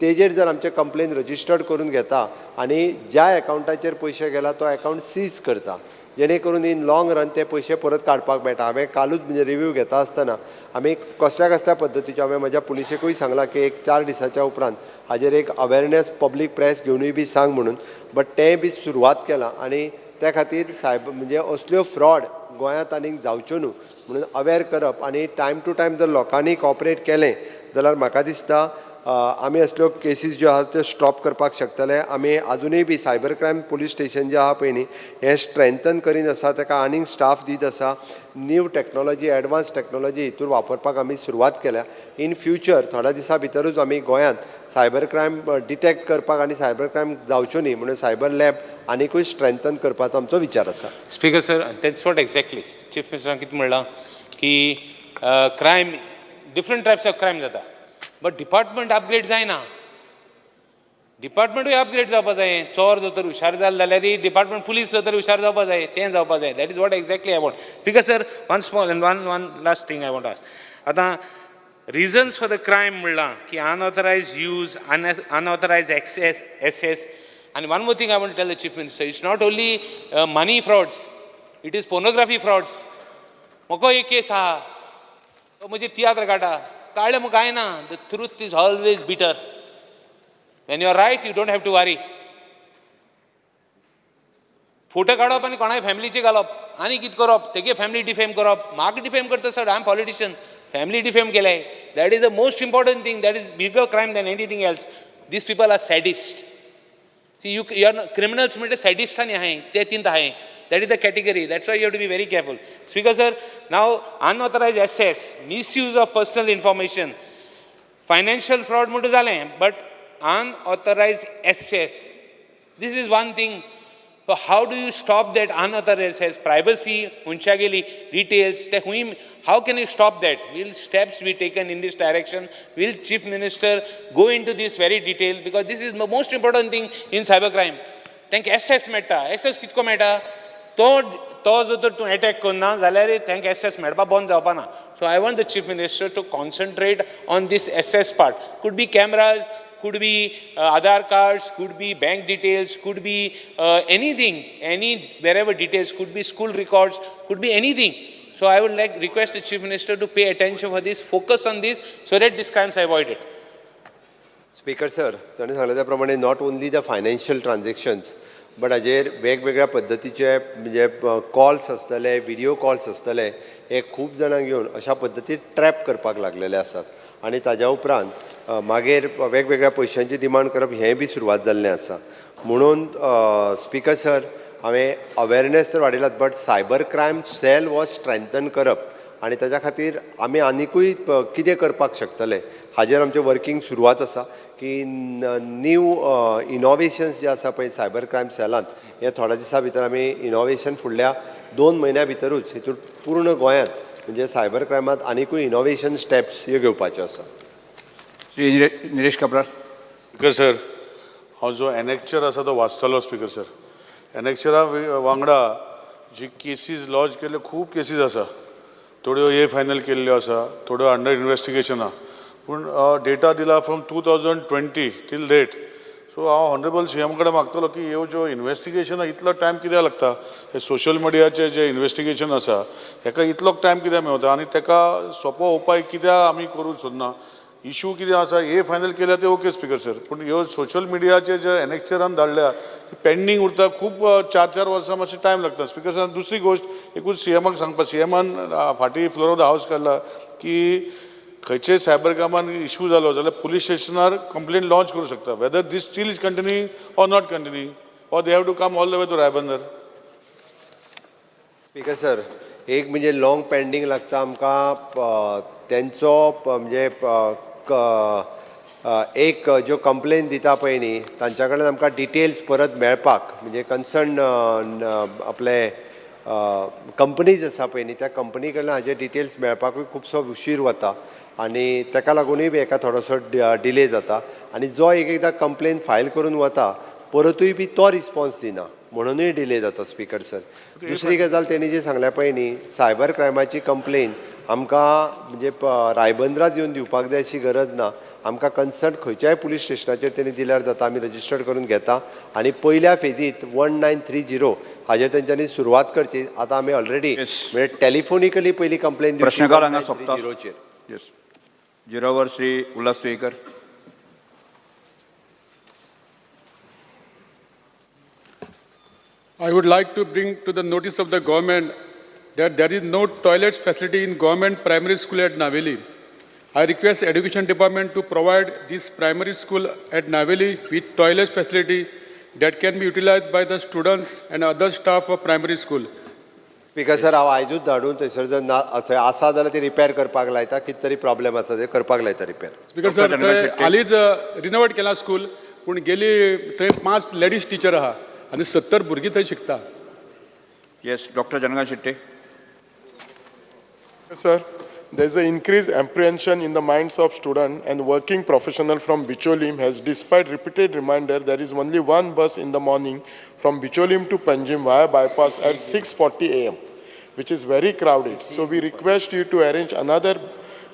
तेजेर जर आमचें कंप्लेन रजिस्टर्ड करून घेता आनी ज्या एकावंटाचेर पयशे गेला तो एकावंट सीज करता, जेणे करून इन लॉंग रन ते पयशे परत काडपाक मेळटा. हांवें कालूच म्हणजे रिव्यू घेता आसतना आमी कसल्या कसल्या पद्दतीच्यो हांवें म्हज्या पुलिसेकूय सांगलां की एक 4 दिसाच्या उपरांत हाजेर एक अवेरनेस पब्लीक प्रेस घेवनूय बी सांग म्हणून, बट तेंय बी सुरवात केलां. आनी त्या खातीर सायब म्हणजे असल्यो फ्रॉड गोंयांत आनीक जावच्यो न्हू म्हणून अवेर करप आनी टायम टू टायम जर लोकांनी कॉपरेट केलें जाल्यार म्हाका दिसता आमी असल्यो केसीस ज्यो आहा त्यो स्टॉप करपाक शकतले. आमी आजुनूय बी सायबर क्रायम पुलीस स्टेशन जें आहा पळय न्ही हें स्ट्रेंथन करीत आसा, ताका आनीक स्टाफ दीत आसा, न्यू टॅक्नोलॉजी एडवान्स टॅक्नोलॉजी हितूर वापरपाक आमी सुरवात केल्या. इन फ्युचर थोड्या दिसां भितरूच आमी गोंयांत सायबर क्रायम डिटेक्ट करपाक आनी सायबर क्रायम जावच्यो न्ही म्हणून सायबर लॅब आनिकूय स्ट्रेंथन करपाचो आमचो विचार आसा. Speaker sir, that's what exactly chief मिनिस्टरान कितें म्हणलां की crime, different types of crime जाता, बट डिपार्टमेंट अपग्रेड जायना. डिपार्टमेंटूय अपग्रेड जावपा जाय. चोर जर तर हुशार जाले जाल्यार डिपार्टमेंट पुलीस जर तर हुशार जावपा जाय, तें जावपा जाय. That is what exactly I want. Because sir, one small and one last thing I want ask. आतां रिजन्स फॉर the crime म्हणलां की अनऑथरायज यूज, अनऑथरायज एक्सेस एसेस. आनी one more thing I want tell the chief minister, it's not only money frauds, it is pornography frauds. म्हाका एक केस आहा, तो म्हजे तियात्र काडटा, काडलें म्हूण कांय ना. The truth is always bitter. When you are right you don't have to worry. Photo काडप आनी कोणाय फॅमिलीचे घालप आनी कितें करप, तेगे फॅमिली डिफेम करप. म्हाका डिफेम करता sir, I am politician. Family defame केलें, that is the most important thing, that is bigger crime than anything else. These people are sadist. See, you are criminals म्हणटा सॅडिस्ट आनी आहाय ते तीन आहाय. That is the category. That's why you have to be very careful. Speaker sir, now unauthorized access, misuse of personal information, financial fraud म्हणटा जालें, but unauthorized access, this is one thing. So how do you stop that unauthorized access? Privacy, मनशागेली details, ते खूंय, how can you stop that? Will steps be taken in this direction? Will Chief Minister go into this very detail? Because this is the most important thing in cyber crime. तांकां access मेळटा, access कितको मेळटा? तो जर तर तूं attack करना जाल्यार तांकां एक्सेस मेळपा बंद जावपा ना. So I want the chief minister to concentrate on this access part. Could be cameras, could be Aadhaar cards, could be bank details, could be anything, any wherever details, could be school records, could be anything. So I would like request the Chief Minister to pay attention for this, focus on this, so that these crimes are avoided. Speaker sir, ताणें सांगलें त्या प्रमाणे not only the financial transactions but हाजेर वेगवेगळ्या पद्दतीचे म्हणजे calls आसतले, video calls आसतले, हे खूब जाणांक घेवन अशा पद्दतीन ट्रॅप करपाक लागलेले आसात. आनी ताज्या उपरांत मागीर वेगवेगळ्या पयशांची डिमांड करप हें बी सुरवात जाल्लें आसा. म्हणून स्पीकर सर, हांवें अवेरनेस तर वाडयलात, but cyber crime cell हो स्ट्रेंथन करप आनी ताज्या खातीर आमी आनिकूय कितें करपाक शकतले हाजेर आमचें वर्कींग सुरवात आसा की न्यू इनोवेशन्स जे आसा पळय सायबर क्रायम सेलांत, हे थोड्या दिसां भितर आमी इनोवेशन फुडल्या 2 म्हयन्या भितरूच हितून पूर्ण गोंयांत म्हणजे सायबर क्रायमांत आनिकूय इनोवेशन स्टेप्स ह्यो घेवपाच्यो आसा. श्री निलेश काब्राल. स्पीकर सर, हांव जो एनेक्चर आसा तो वाचतलो. स्पीकर सर, एनेक्चरा वांगडा जी केसीस लॉज केल्ल्यो खूब केसीस आसा, थोड्यो ए फायनल केल्ल्यो आसा, थोड्यो अंडर इन्वेस्टिगेशन आहा, पूण डेटा दिला from 2020 till date. So हांव ऑनरेबल सी एम कडेन मागतलो की ह्यो ज्यो इन्वेस्टिगेशन आहा इतलो टायम कित्याक लागता? हे सोशल मिडियाचे जे इन्वेस्टिगेशन आसा हेका इतलो टायम कित्याक मेवता आनी तेका सोंपो उपाय कित्याक आमी करूंक सोदना? इशू कितें आसा, ए फायनल केल्या ते ओके स्पीकर सर, पूण ह्यो सोशल मिडियाचे जे एनेक्चरान धाडल्या पेंडींग उरता खूब 4-4 वर्सां मातशें टायम लागता स्पीकर सर. दुसरी गोश्ट एकूच सी एमाक सांगपा, सी एमान फाटीं फ्लोर ऑफ the house काडला की खंयचेय सायबर क्रायमान इशू जालो जाल्यार पुलीस स्टेशनार कंप्लेन लॉन्च करूं शकता. Whether this still is continuing or not continuing, or they have to come all the way to Ribandar? Speaker sir, एक म्हणजे लॉंग पेंडींग लागता आमकां तेंचो म्हणजे एक ज्यो कंप्लेन दिता पळय न्ही तांच्या कडेन आमकां डिटेल्स परत मेळपाक म्हणजे कन्सर्न आपले कंपनीज आसा पळय न्ही, त्या कंपनी कडल्यान हाजे डिटेल्स मेळपाकूय खुबसो उशीर वता आनी ताका लागुनूय बी हेका थोडोसो डिले जाता. आनी जो एक एकदां कंप्लेन फायल करून वता, परतूय बी तो रिस्पॉन्स दिना, म्हणुनूय डिले जाता स्पीकर सर. दुसरी गजाल, तेणी जी सांगल्या पळय न्ही, सायबर क्रायमाची कंप्लेन आमकां म्हणजे रायबंद्रात येवन दिवपाक जाय अशी गरज ना. आमकां कन्सर्न खंयच्याय पुलीस स्टेशनाचेर तेणी दिल्यार जाता. आमी रजिस्टर्ड करून घेता आनी पयल्या फेजीत 1930 हाजेर तेंच्यांनी सुरवात करची. आतां आमी ऑलरेडी म्हणजे टेलिफोनिकली पयली कंप्लेन दिवची. प्रश्नकाळ हांगा सोंपता. 1930चेर. Yes, zero our, Shri Ulhas Tuyenkar. I would like to bring to the notice of the government that there is no toilet facility in government primary school at Naveli. I request education department to provide this primary school at Naveli with toilet facility that can be utilized by the students and other staff of primary school. Speaker sir, हांव आयजूच धाडून थंयसर जर ना थंय आसा जाल्यार ती रिपेर करपाक लायता. कितें तरी प्रॉब्लेम आसा, ते करपाक लायता रिपेर. स्पीकर सर, थंय हालींच रिनोवेट केलां स्कूल, पूण गेली थंय पांच लेडीज टिचर आहा आनी 70 भुरगीं थंय शिकता. Yes, doctor Chandrakant Shetye. Sir, there is an increased apprehension in the minds of student and working professional from Bicholim, as despite repeated reminder, there is only one bus in the morning from Bicholim to Panjim via bypass at 6:40 a.m., which is very crowded. So we request you to arrange another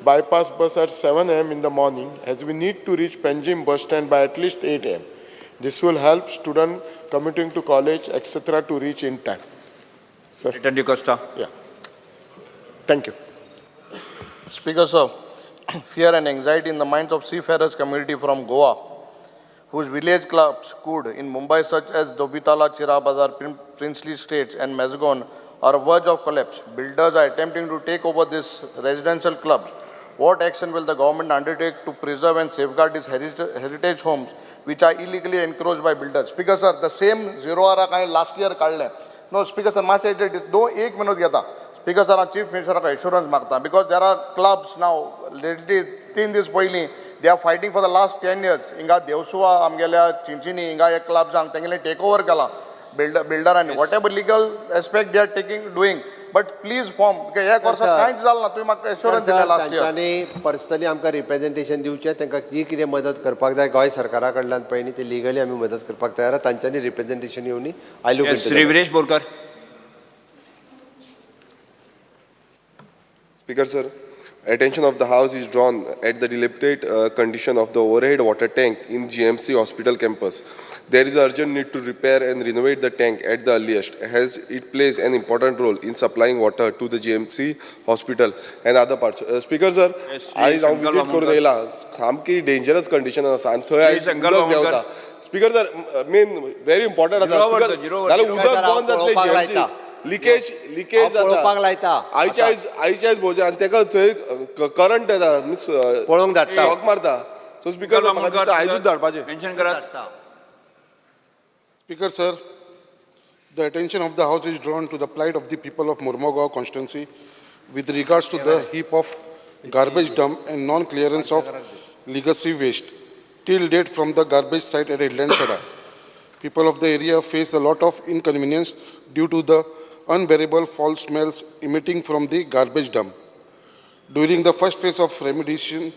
bypass bus at 7 a.m. in the morning, as we need to reach Panjim bus stand by at least 8 a.m. This will help student commuting to college, etc. to reach in time. Sir. Liton D'Costa. Yeah. Thank you. Speaker sir, fear and anxiety in the minds of seafarers community from Goa, whose village clubs could in Mumbai such as Dhobitala, Chira Bazar, Princely States and Mazagon are verge of collapse. Builders are attempting to take over these residential clubs. What action will the government undertake to preserve and safeguard these heritage homes which are illegally encroached by builders? Speaker sir, the same zero hour हांवें last year काडलें. No, Speaker sir, मातशें दोन एक minute घेता. Speaker sir, हांव chief मिनिस्टराक एश्योरन्स मागता because there are clubs now lately 3 दीस पयलीं they are fighting for the last 10 years. हिंगा देवसुवा आमगेल्या चिंचिनी हिंगा एक क्लब्सांक तेंगेले टेक ओवर केला बिल्डरांनी. Whatever legal aspect they are taking, doing, but please form एक वर्सा कांयच जालें ना. तुवें म्हाका एश्योरन्स दिलें लास्ट इयर. तांच्यांनी पर्सनली आमकां रिप्रेझेंटेशन दिवचें. तांकां जी कितें मदत करपाक जाय गोंय सरकारा कडल्यान पळय न्ही, ती लिगली आमी मदत करपाक तयार आहा. तांच्यांनी representation येवनी. I look. Shri Viresh Borkar. Speaker sir, attention of the House is drawn at the dilapidated condition of the overhead water tank in GMC hospital campus. There is urgent need to repair and renovate the tank at the earliest, as it plays an important role in supplying water to the GMC hospital and other parts. Speaker sir, आयज हांव Shankar visit करून वामनकर. येयला, सामकी dangerous condition आसा आनी थंय आयज शंकर उदक वामनकर. देंवता. Speaker sir, main very important आसा. झिरो स्पीकर, झिरो नाल्यार झिरो. उदक बंद जातलें. पळोवपाक GMC. लायता. लिकेज लिकेज हांव जाता. पळोवपाक लायता. आयच्या आयज, आयच्या आयज भोवचे आनी तेका थंय करंट येता, मिन्स पळोवंक धाडटा. शॉक मारता. सो स्पीकर, म्हाका दिसता आयजूच धाडपाचें. मेन्शन करात. Speaker, sir, the attention of the House is drawn to the plight of the people of Mormugao constituency with regards to the heap of garbage dump and non-clearance of legacy waste till date from the garbage site at Headland Sada. People of the area face a lot of inconvenience due to the unbearable foul smells emitting from the garbage dump. During the first phase of remediation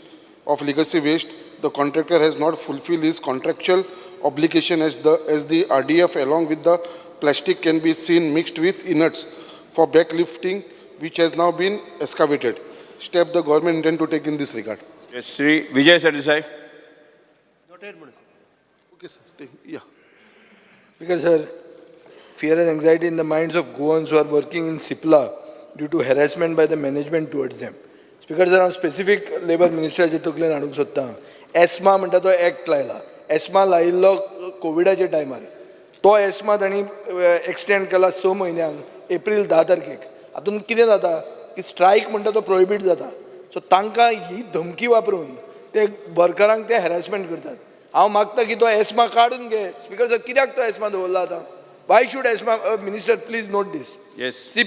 of legacy waste, the contractor has not fulfilled his contractual obligation as the RDF along with the plastic can be seen mixed with inerts for backlifting, which has now been excavated. Step the government intend to take in this regard. Yes, Shri Vijay Sardesai. Okay, sir. Yeah. Because, sir, fear and anxiety in the minds of Goans who are working in Cipla due to harassment by the management towards them. Speaker sir, हांव specific labour मिनिस्टराचे तकलेन हाडूंक सोदतां. ESMA म्हणटा तो act लायला. ESMA लायिल्लो कोविडाच्या टायमार. तो एस्मा तांणी एक्सटेंड केला 6 म्हयन्यांक, एप्रील 10 तारखेक. हातून कितें जाता की स्ट्रायक म्हणटा तो प्रोहिबीट जाता. सो तांकां ही धमकी वापरून ते वर्करांक ते हॅरासमेंट करतात. हांव मागता की तो एस्मा काडून घे. स्पीकर सर, कित्याक तो एस्मा दवरला आतां? Why should ESMA? Minister, please note this. Yes. See,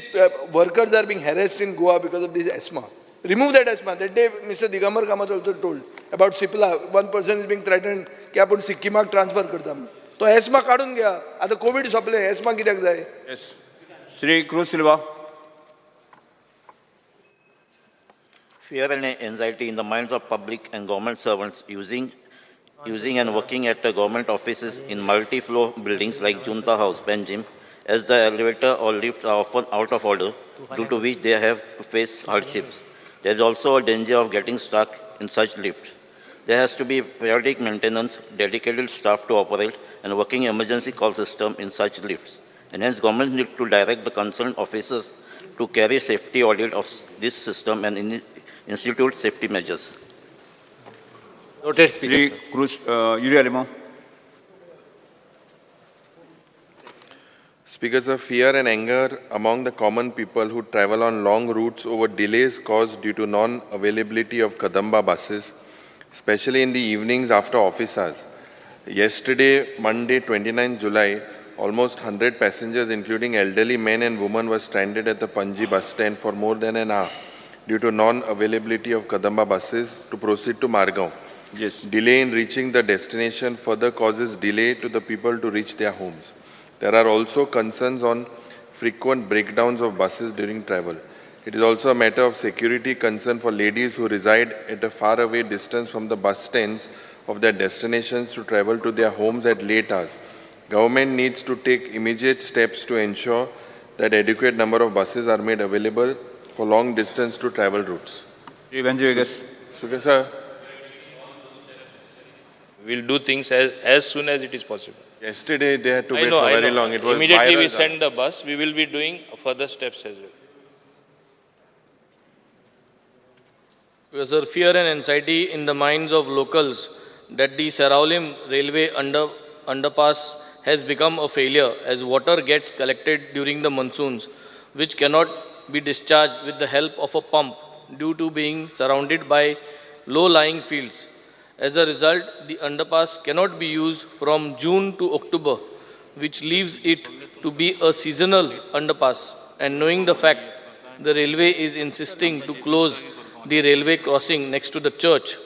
workers are being harassed in Goa because of this ESMA. Remove that ESMA. That day, Mr. Digambar Kamat also told about Cipla. One person is being threatened की आपण सिक्किमाक transfer करता म्हणून. तो ESMA काडून घ्या. आतां Covid सोंपले, ESMA कित्याक जाय? येस. Shri Cruz Silva. Fear and anxiety in the minds of public and government servants using and working at the government offices in multi-floor buildings like Junta House, Panjim, as the elevator or lifts are often out of order, due to which they have to face hardships. There is also a danger of getting stuck in such lifts. There has to be periodic maintenance, dedicated staff to operate, and working emergency call system in such lifts. And hence, government need to direct the concerned officers to carry safety audit of this system and institute safety measures. Noted, Speaker. Shri Cruz, Yuri Alemao. Speaker, sir, fear and anger among the common people who travel on long routes over delays caused due to non-availability of Kadamba buses, especially in the evenings after office hours. Yesterday, Monday, 29 July, almost 100 passengers, including elderly men and women, were stranded at the Panji bus stand for more than an hour due to non-availability of Kadamba buses to proceed to Margao. Yes. Delay in reaching the destination further causes delay to the people to reach their homes. There are also concerns on frequent breakdowns of buses during travel. It is also a matter of security concern for ladies who reside at a faraway distance from the bus stands of their destinations to travel to their homes at late hours. Government needs to take immediate steps to ensure that adequate number of buses are made available for long distance to travel routes. Shri Venzy Viegas. Speaker, sir. We'll do things as soon as it is possible. Yesterday they had to I wait know, for I very know. long. It was Immediately we viral. send the bus. We will be doing further steps as well. Because sir, fear and anxiety in the minds of locals that the Seraulim railway underpass has become a failure as water gets collected during the monsoons, which cannot be discharged with the help of a pump due to being surrounded by low-lying fields. As a result, the underpass cannot be used from June to October, which leaves it to be a seasonal underpass. And knowing the fact, the railway is insisting to close the railway crossing next to the church,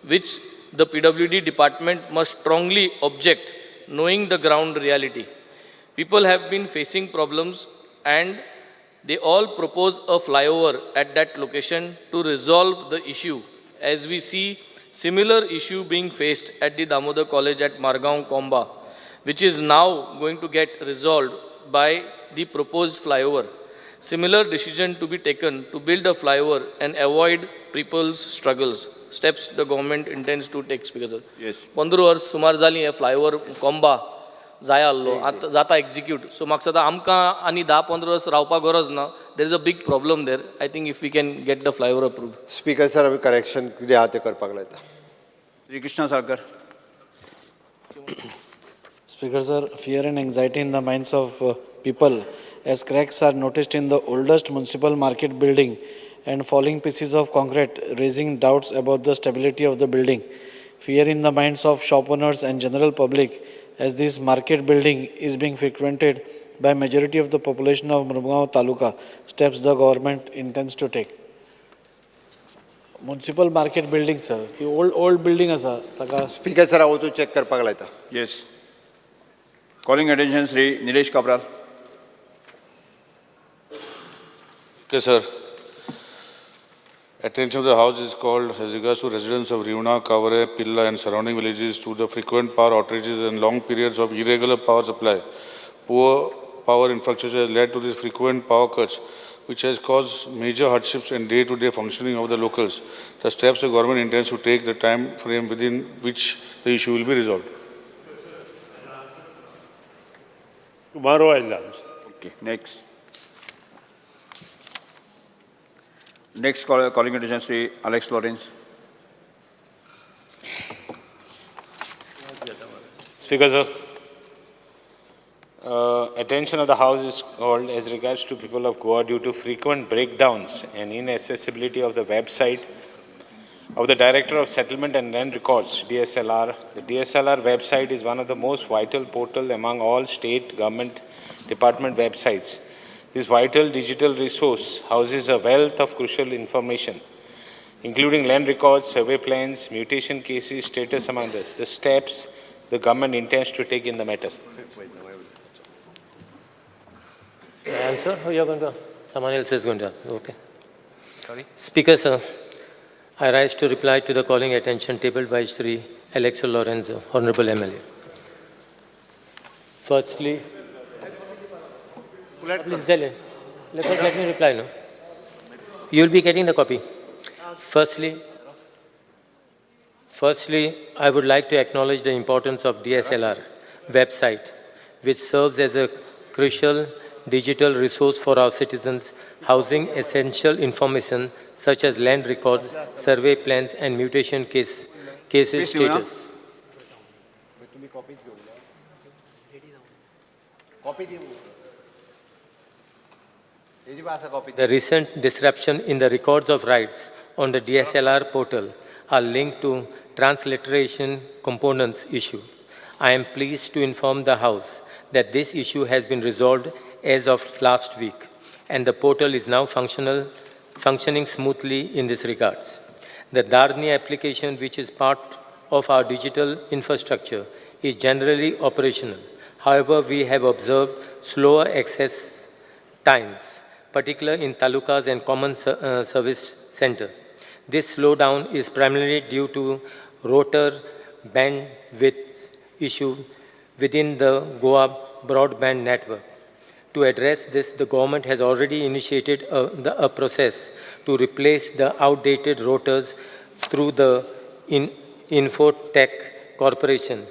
which the PWD department must strongly object, knowing the ground reality. People have been facing problems and they all propose a flyover at that location to resolve the issue, as we see similar issue being faced at the Damodar College at Margao Komba, which is now going to get resolved by the proposed flyover. Similar decision to be taken to build a flyover and avoid people's struggles. Steps the government intends to take, Speaker sir. Yes. 15 वर्स सुमार जाली हे flyover कोंबा जाय आहलो आतां जाता execute. So म्हाका दिसता आमकां आनी 10-15 वर्स रावपाक गरज ना. There is a big problem there. I think if we can get the flyover approved. Speaker sir, आमी करेक्शन कितें आहा तें करपाक लायता. Shri Krishna Salkar. Speaker sir, fear and anxiety in the minds of people as cracks are noticed in the oldest municipal market building and falling pieces of concrete, raising doubts about the stability of the building. Fear in the minds of shop owners and general public as this market building is being frequented by majority of the population of Murmugao Taluka, steps the government intends to take. Municipal market building, sir. The old building, sir. Speaker sir, हांव वचून check करपाक लायता. Yes. Calling attention Shri Nilesh Cabral. Okay, sir. Attention of the House is called as regards to residents of Riuna, Kavre, Pilla and surrounding villages to the frequent power outages and long periods of irregular power supply. Poor power infrastructure has led to these frequent power cuts, which has caused major hardships in day-to-day functioning of the locals. The steps the government intends to take, the time frame within which the issue will be resolved. Tomorrow I'll answer. Okay, next. Next calling attention Shri Alex Lawrence. Speaker sir, attention of the House is called as regards to people of Goa due to frequent breakdowns and inaccessibility of the website of the Director of Settlement and Land Records, DSLR. The DSLR website is one of the most vital portal among all state government department websites. This vital digital resource houses a wealth of crucial information, including land records, survey plans, mutation cases, status among others. The steps the government intends to take in the matter. Answer? Or you're going to? Someone else is going to answer. Okay. Sorry. Speaker, sir, I rise to reply to the calling attention tabled by Shri Aleixo Lourenco, Honorable MLA. Firstly, please tell him. Let me reply now. You will be getting the copy. Firstly, I would like to acknowledge the importance of DSLR website, which serves as a crucial digital resource for our citizens, housing essential information such as land records, survey plans, and mutation cases status. The recent disruption in the records of rights on the DSLR portal are linked to transliteration components issue. I am pleased to inform the House that this issue has been resolved as of last week, and the portal is now functioning smoothly in this regards. The Dharni application, which is part of our digital infrastructure, is generally operational. However, we have observed slower access times, particularly in talukas and common service centers. This slowdown is primarily due to router bandwidth issue within the Goa broadband network. To address this, the government has already initiated a process to replace the outdated routers through the Infotech Corporation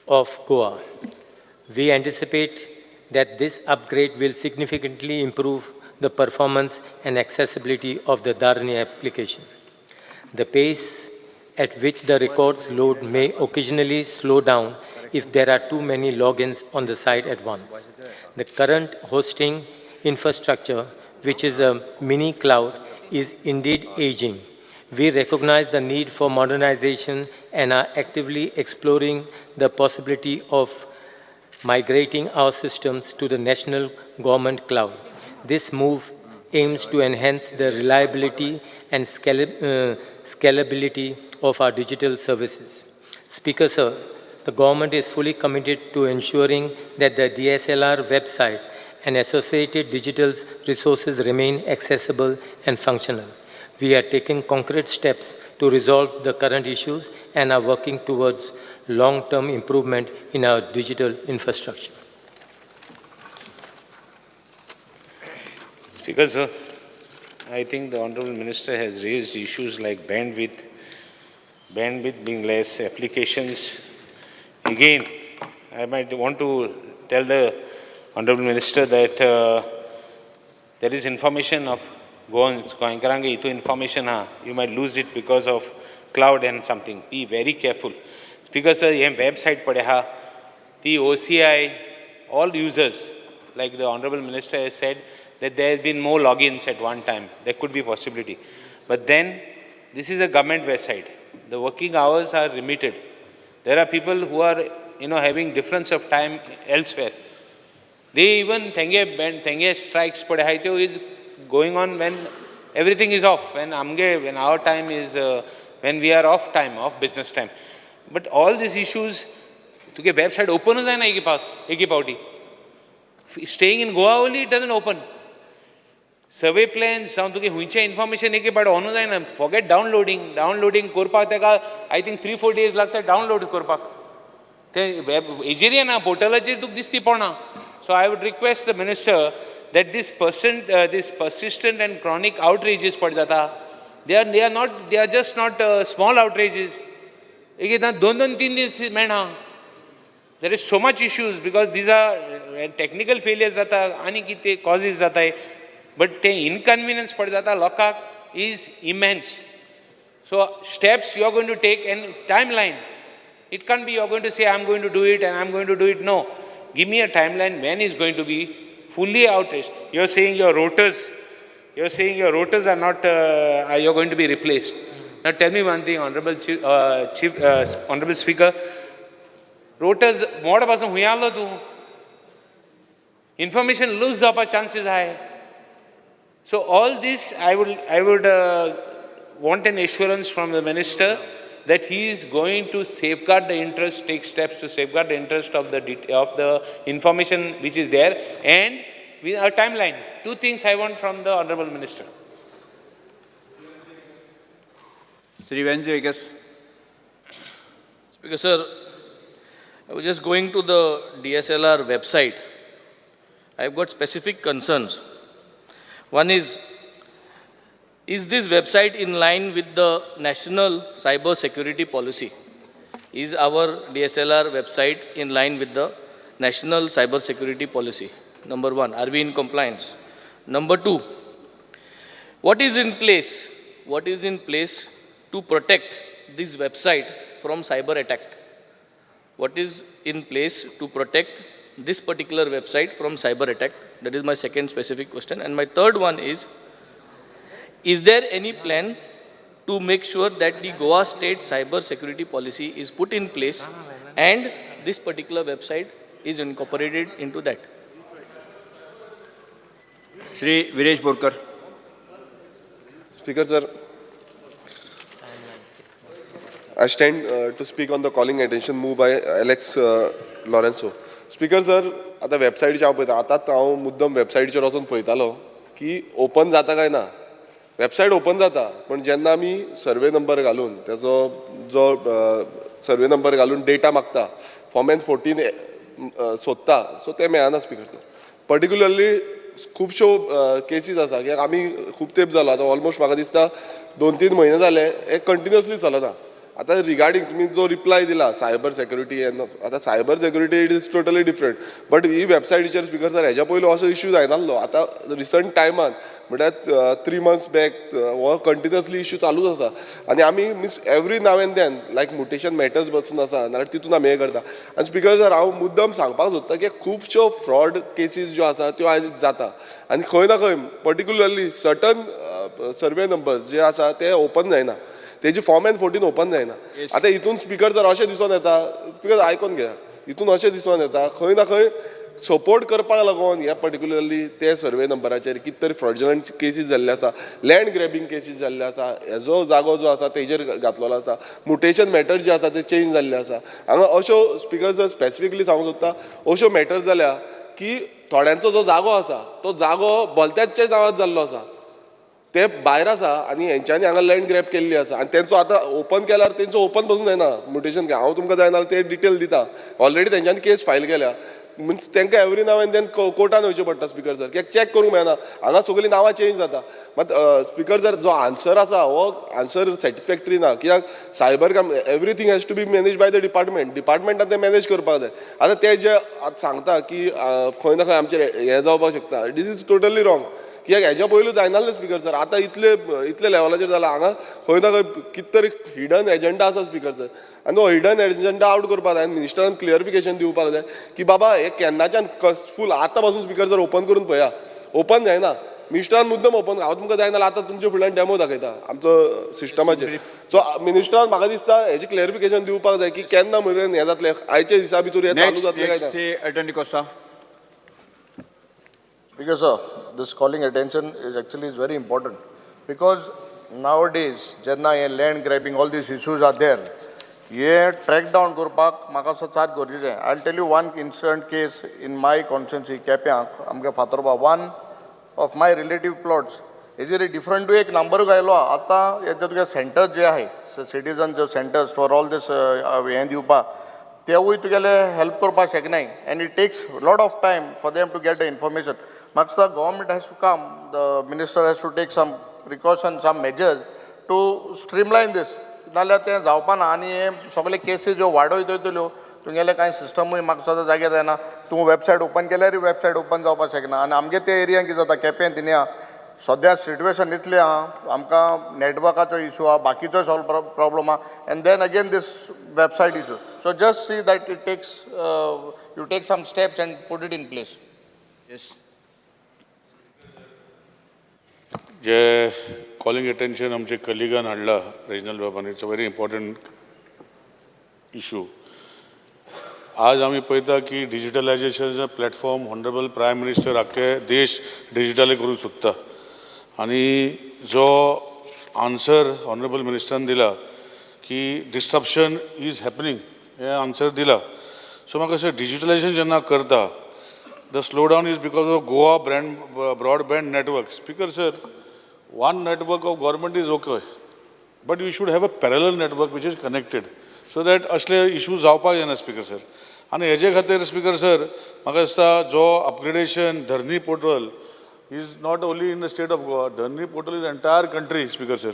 of Goa. We anticipate that this upgrade will significantly improve the performance and accessibility of the Dharni application. The pace at which the records load may occasionally slow down if there are too many logins on the site at once. The current hosting infrastructure, which is a mini cloud, is indeed aging. We recognize the need for modernization and are actively exploring the possibility of migrating our systems to the national government cloud. This move aims to enhance the reliability and scalability of our digital services. Speaker, sir, the government is fully committed to ensuring that the DSLR website and associated digital resources remain accessible and functional. We are taking concrete steps to resolve the current issues and are working towards long-term improvement in our digital infrastructure. Speaker, sir, I think the Honorable Minister has raised issues like bandwidth being less, applications. Again, I might want to tell the Honorable Minister that there is information of Goan, information, you might lose it because of cloud and something. Be very careful. Speaker, sir, this website padeha, the OCI, all users, like the Honorable Minister has said, that there has been more logins at one time. There could be possibility. But then, this is a government website. The working hours are limited. There are people who are, having difference of time elsewhere. They even, thenge strikes padeha is going on when everything is off, when our time is, when we are off time, off business time. But all these issues, to get website open is na eki. Staying in Goa only, it doesn't open. Survey plans, some to get information eke but on na, forget downloading. Downloading korpak teka, I think 3-4 days lagta download korpak. Te web ejeriya na portal ache tuk disti pona. So I would request the minister that this this persistent and chronic outrages padjata. They are just not small outrages. There is so much issues because these are technical failures jata, ani kite causes jata, but the inconvenience padjata lokak is immense. So steps you are going to take and timeline. It can't be you are going to say I am going to do it and I am going to do it. No. Give me a timeline when is going to be fully outraged. You are saying your rotors, are not, you are going to be replaced. Now tell me one thing, Honorable Chief, Honorable Speaker, rotors, more pasun huyalo tu. Information lose jawpa chances high. So all this, I would want an assurance from the minister that he is going to safeguard the interest, take steps to safeguard the interest of the information which is there, and with a timeline. Two things I want from the Honorable Minister. Shri Venzy Viegas. Speaker sir, I was just going to the DSLR website. I've got specific concerns. One is this website in line with the national cyber security policy? Is our DSLR website in line with the national cyber security policy? Number one, are we in compliance? Number two, what is in place? What is in place to protect this website from cyber attack? What is in place to protect this particular website from cyber attack? That is my second specific question. And my third one is there any plan to make sure that the Goa State cyber security policy is put in place and this particular website is incorporated into that? Shri Viresh Borkar. Speaker sir, I stand to speak on the calling attention move by Alex Lourenco. Speaker sir, आतां वेबसायटीचेर हांव पळयता, आतांच हांव मुद्दम वेबसायटीचेर वचून पळयतालो की ओपन जाता काय ना. वेबसायट ओपन जाता, पण जेन्ना आमी सर्वे नंबर घालून तेजो जो सर्वे नंबर घालून डेटा मागता, फॉर्म एन 14 सोदता, सो तें मेळना स्पीकर सर. पर्टिक्युलरली खुबश्यो केसीस आसा की आमी खूब तेंप जालो, आतां ऑलमोस्ट म्हाका दिसता 2-3 म्हयने जाले हे कंटिन्युअसली चलना. आतां रिगार्डींग तुमी जो रिप्लाय दिला सायबर सेक्युरिटी, आतां cyber security it is totally different, but ही वेबसायटीचेर स्पीकर सर हेज्या पयलू असो इश्यू जायनासलो. आतां रिसंट टायमान म्हळ्यार 3 months back हो कंटिन्युअसली इश्यू चालूच आसा आनी आमी means every now and then like mutation matters बसून आसा नाल्यार तितून आमी हें करता. आनी स्पीकर सर हांव मुद्दम सांगपाक सोदता की खुबश्यो फ्रॉड केसीस ज्यो आसा त्यो आयज जाता आनी खंय ना खंय पर्टिक्युलरली सर्टन सर्वे नंबर्स जे आसा ते ओपन जायना, तेजी फॉर्म एन 14 ओपन जायना. आतां हितून स्पीकर जर अशें दिसून येता, स्पीकर आयकोन घेया, हितून अशें दिसून येता खंय ना खंय सपोर्ट करपाक लागून ह्या पर्टिक्युलरली ते सर्वे नंबराचेर कितें तरी फ्रॉड्युलंट केसीस जाल्ले आसा, लँड ग्रॅबींग केसीस जाल्ले आसा, हेजो जागो जो आसा तेजेर घातलेलो आसा, मुटेशन मॅटर जे आसा ते चेंज जाल्ले आसा. हांगा अश्यो स्पीकर जर स्पेसिफिकली सांगूंक सोदता, अश्यो मॅटर जाल्या की थोड्यांचो जो जागो आसा तो जागो भलत्याच्या नांवार जाल्लो आसा, ते भायर आसा आनी हेंच्यांनी हांगा लँड ग्रॅब केल्ली आसा आनी तेंचो आतां ओपन केल्यार तेंचो ओपन पसून जायना मुटेशन. हांव तुमकां जायना ते डिटेल दिता, ऑलरेडी तेंच्यांनी केस फायल केल्या, मिन्स तांकां एवरी नाव एंड then कोर्टान वयचें पडटा स्पीकर सर, कित्याक चॅक करूंक मेळना, हांगा सगळीं नांवां चेंज जाता. मात स्पीकर सर जो आन्सर आसा हो आन्सर सॅटिस्फॅक्टरी ना, कित्याक cyber crime everything has to be manage by the department, डिपार्टमेंटान तें मॅनेज करपाक जाय. आतां ते जे आतां सांगता की खंय ना खंय आमचेर हें जावपाक शकता, this is totally wrong, कित्याक हेज्या पयलू जायनासलें स्पीकर सर. आतां इतले इतले लेवलाचेर जालां, हांगा खंय ना खंय कितें तरी हिडन एजंडा आसा स्पीकर सर आनी तो हिडन एजंडा आवट करपाक जाय आनी मिनिस्टरान क्लियरिफिकेशन दिवपाक जाय की बाबा हे केन्नाच्यान फूल आतां पासून स्पीकर सर ओपन करून पळया, ओपन जायना, मिनिस्टरान मुद्दम ओपन, हांव तुमकां जायना आतां तुमच्या फुडल्यान डेमो दाखयता आमचो सिस्टमाचेर. सो मिनिस्टरान म्हाका दिसता हेजें क्लियरिफिकेशन दिवपाक जाय की केन्ना मेरेन हें जातलें, आयच्या दिसा भितर हें चालू जातलें काय ना. Because sir, this calling attention is actually is very important because nowadays जेन्ना हे land grabbing all these issues are there, hey track down करपाक म्हाका असो सात गरजेचें. I tell you one instant case in my constituency केप्यां आमगे Fatorpa, one of my relative plots हेजेर डिफरंटूय एक नंबरूय आयलो. आतां हे जे तुगे सेंटर्स जे आहाय citizen J centres for all these हें दिवपाक तेवूय तुगेले हेल्प करपाक शकनाय and it takes lot of time for them to get the information. म्हाका दिसता government has to come, the minister has to take some precaution, some measures to streamline this, नाल्यार तें जावपा ना आनी हे सगळे केसीस ज्यो वाडयत वयतल्यो तुगेले कांय सिस्टमूय म्हाका दिसता जाग्यार जायना. तूं वेबसायट ओपन केल्यारूय वेबसायट ओपन जावपाक शकना आनी आमगे ते एरियान कितें जाता केपें थिंगा सद्या सिट्युएशन इतलें आहा, आमकां नेटवर्काचो इशू आहा, बाकीचो सगळो प्रॉब्लम आहा and then again this website issue. So just see that it takes you take some steps and put it in place. Yes. J calling attention आमचे कलिगान हाडला रेजनल बाबान, it's a very important issue. आज आमी पळयता की डिजिटलायजेशनाचो platform honourable prime minister आख्खे देश digital करूंक सोदता आनी जो आन्सर ऑनरेबल मिनिस्टरान दिला की डिस्ट्रप्शन is happening हें आन्सर दिला. सो म्हाका अशें डिजिटलायजेशन जेन्ना करता The slowdown is because of Goa brand broadband network. Speaker sir, one network of government is okay, but you should have a parallel network which is connected so that असले issue जावपाक जायना speaker sir. आनी हेजे खातीर speaker sir, म्हाका दिसता जो upgradation Dharni portal is not only in the state of Goa. Dharni portal is entire country, Speaker sir.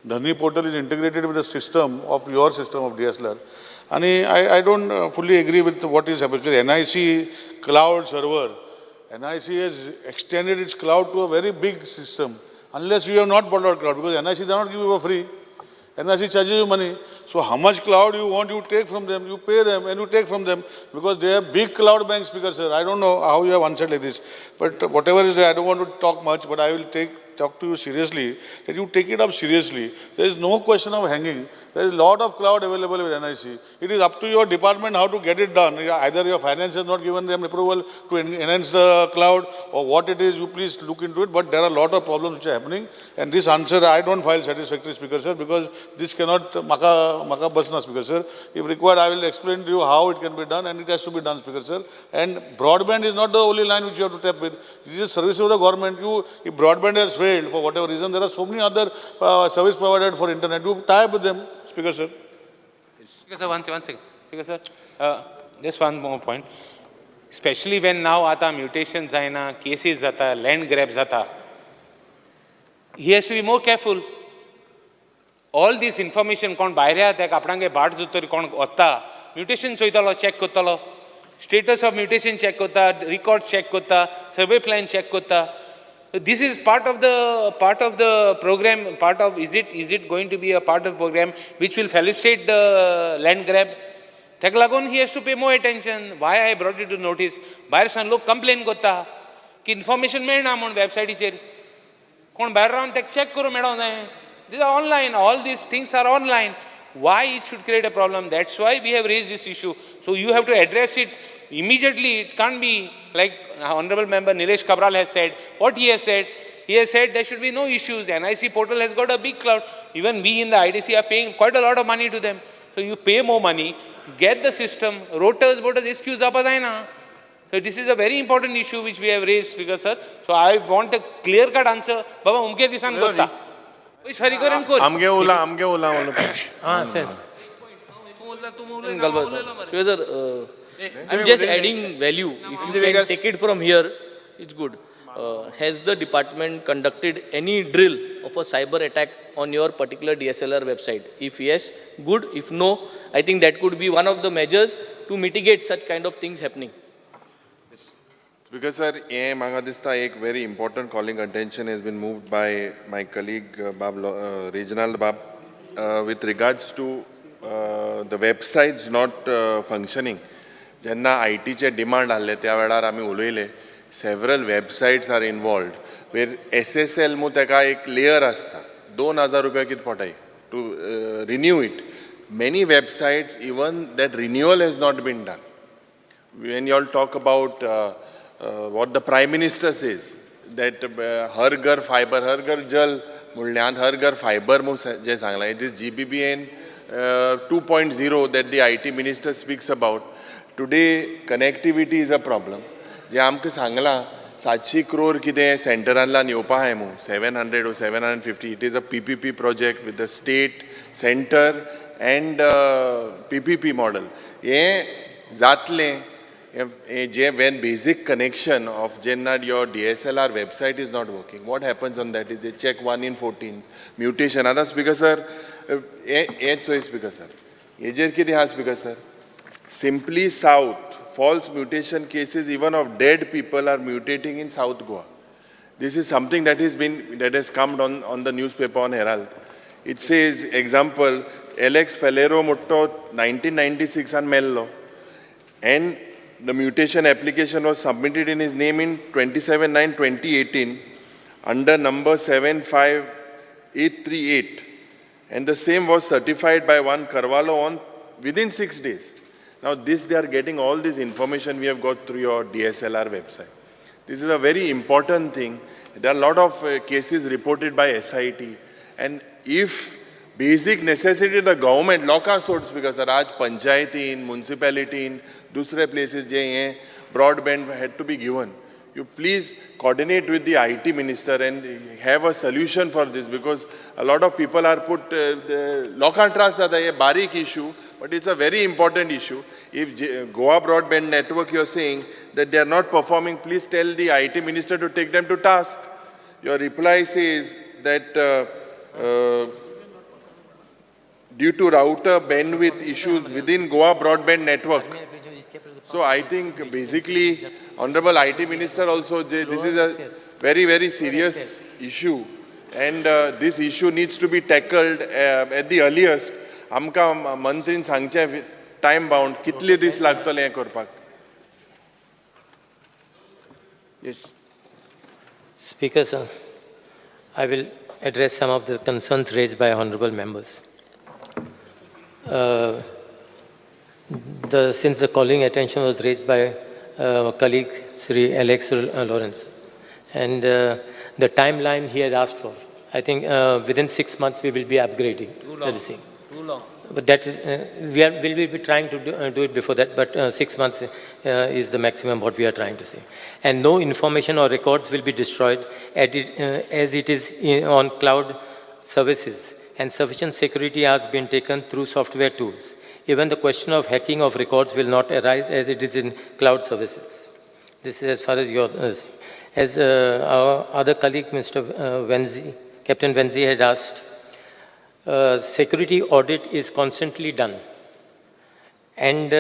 Dharni portal is integrated with the system of your system of DSLR. And I don't fully agree with what is happening, because NIC cloud server, NIC has extended its cloud to a very big system, unless you have not bought out cloud, because NIC does not give you for free. NIC charges you money. So how much cloud you want, you take from them, you pay them and you take from them, because they have big cloud banks, Speaker sir. I don't know how you have answered like this, but whatever is there, I don't want to talk much, but I will talk to you seriously, that you take it up seriously. There is no question of hanging. There is a lot of cloud available with NIC. It is up to your department how to get it done. Either your finance has not given them approval to enhance the cloud, or what it is, you please look into it. But there are a lot of problems which are happening. And this answer I don't find satisfactory, Speaker sir, because this cannot, maka basna, Speaker sir. If required, I will explain to you how it can be done, and it has to be done, Speaker sir. And broadband is not the only line which you have to tap with. It is a service of the government. If broadband has failed for whatever reason, there are so many other service provided for internet. You tie up with them, Speaker sir. Speaker sir, one second. Speaker sir, just one more point. Especially when now आता mutations जायना, cases जाता, land grab जाता, he has to be more careful. All this information कोण भायर येता, आपणागे बाट जोतर कोण वता, mutation चोयतालो, check करतालो, status of mutation check करता, record check करता, survey plan check करता. This is part of the program. Part of is it going to be a part of program which will facilitate the land grab? ताका लागून he has to pay more attention. Why I brought it to notice? भायर सान लोक complain करता की information मेळना म्हूण वेबसायटीचेर. कोण भायर रावन ताका चॅक करूं मेळोंक जाय. These are online. All these things are online. Why it should create a problem? That's why we have raised this issue. So you have to address it immediately. It can't be like Honorable Member Nilesh Cabral has said. What he has said there should be no issues. NIC portal has got a big cloud. Even we in the IDC are paying quite a lot of money to them. So you pay more money, get the system, rotors, botors, excuse जावपा जायना. So this is a very important issue which we have raised, Speaker sir. So I want a clear cut answer. Baba, umke disan करता. आमगे उला आमगे उला. Ah, sir. Speaker sir, I'm just adding value. If you can take it from here, it's good. Has the department conducted any drill of a cyber attack on your particular DSLR website? If yes, good. If no, I think that could be one of the measures to mitigate such kind of things happening. Because sir, हे म्हाका दिसता एक very important calling attention has been moved by my colleague Bab Reginald Bab with regards to the websites not functioning. जेन्ना I टीचे demand आहले त्या वेळार आमी उलयले, several websites are involved where SSL मू तेका एक लेयर आसता, 2000 रुपया कितें पडटाय to renew it. Many websites even that renewal has not been done. When you all talk about what the Prime Minister says, that Har Ghar Fiber, Har Ghar Jal म्हणल्यान Har Ghar Fiber जे सांगलां, it is GBBN 2.0 that the IT Minister speaks about. Today, connectivity is a problem. जे आमकां सांगलां 700 crore कितें सेंटरांतल्यान येवपा आहाय मू, 700 or 750. It is a PPP project with the state, center and PPP model. हें जातलें जे when basic connection of जेन्ना your DSLR website is not working, what happens on that is they check 1 in 14 mutation. आतां speaker sir, हें चोय speaker sir, हेजेर कितें आहा speaker sir, simply south false mutation cases even of dead people are mutating in South Goa. This is something that has been, that has come on the newspaper on Herald. It says, example, Alex Faleiro Mutto 1996 an mello, and the mutation application was submitted in his name in 27/9/2018 under number 75838, and the same was certified by one Carvalho on within 6 days. Now this, they are getting all this information we have got through your DSLR website. This is a very important thing. There are a lot of cases reported by SIT, and if basic necessity the government लोकां सोड, because आज पंचायतीन, मुन्सिपेलिटीन, दुसरे places जे हे broadband had to be given. You please coordinate with the IT minister and have a solution for this, because a lot of people are put, लोकांक त्रास जाता. हे बारीक issue, but it's a very important issue. If Goa Broadband Network, you are saying that they are not performing, please tell the IT minister to take them to task. Your reply says that due to router bandwidth issues within Goa Broadband Network. So I think basically, Honorable IT Minister also, this is a very, very serious issue. And this issue needs to be tackled at the earliest. आमकां मंत्रीन सांगचें time bound कितले दीस लागतले हें करपाक. Yes. Speaker, sir, I will address some of the concerns raised by honorable members. Since the calling attention was raised by colleague Sri Alex Lawrence, and the timeline he has asked for, I think within 6 months we will be upgrading. Too long. That is it. Too long. But that is, we will be trying to do it before that, but 6 months is the maximum what we are trying to say. And no information or records will be destroyed as it is on cloud services, and sufficient security has been taken through software tools. Even the question of hacking of records will not arise as it is in cloud services. This is as far as your, as our other colleague, Mr. Venzi, Captain Venzi has asked, security audit is constantly done. And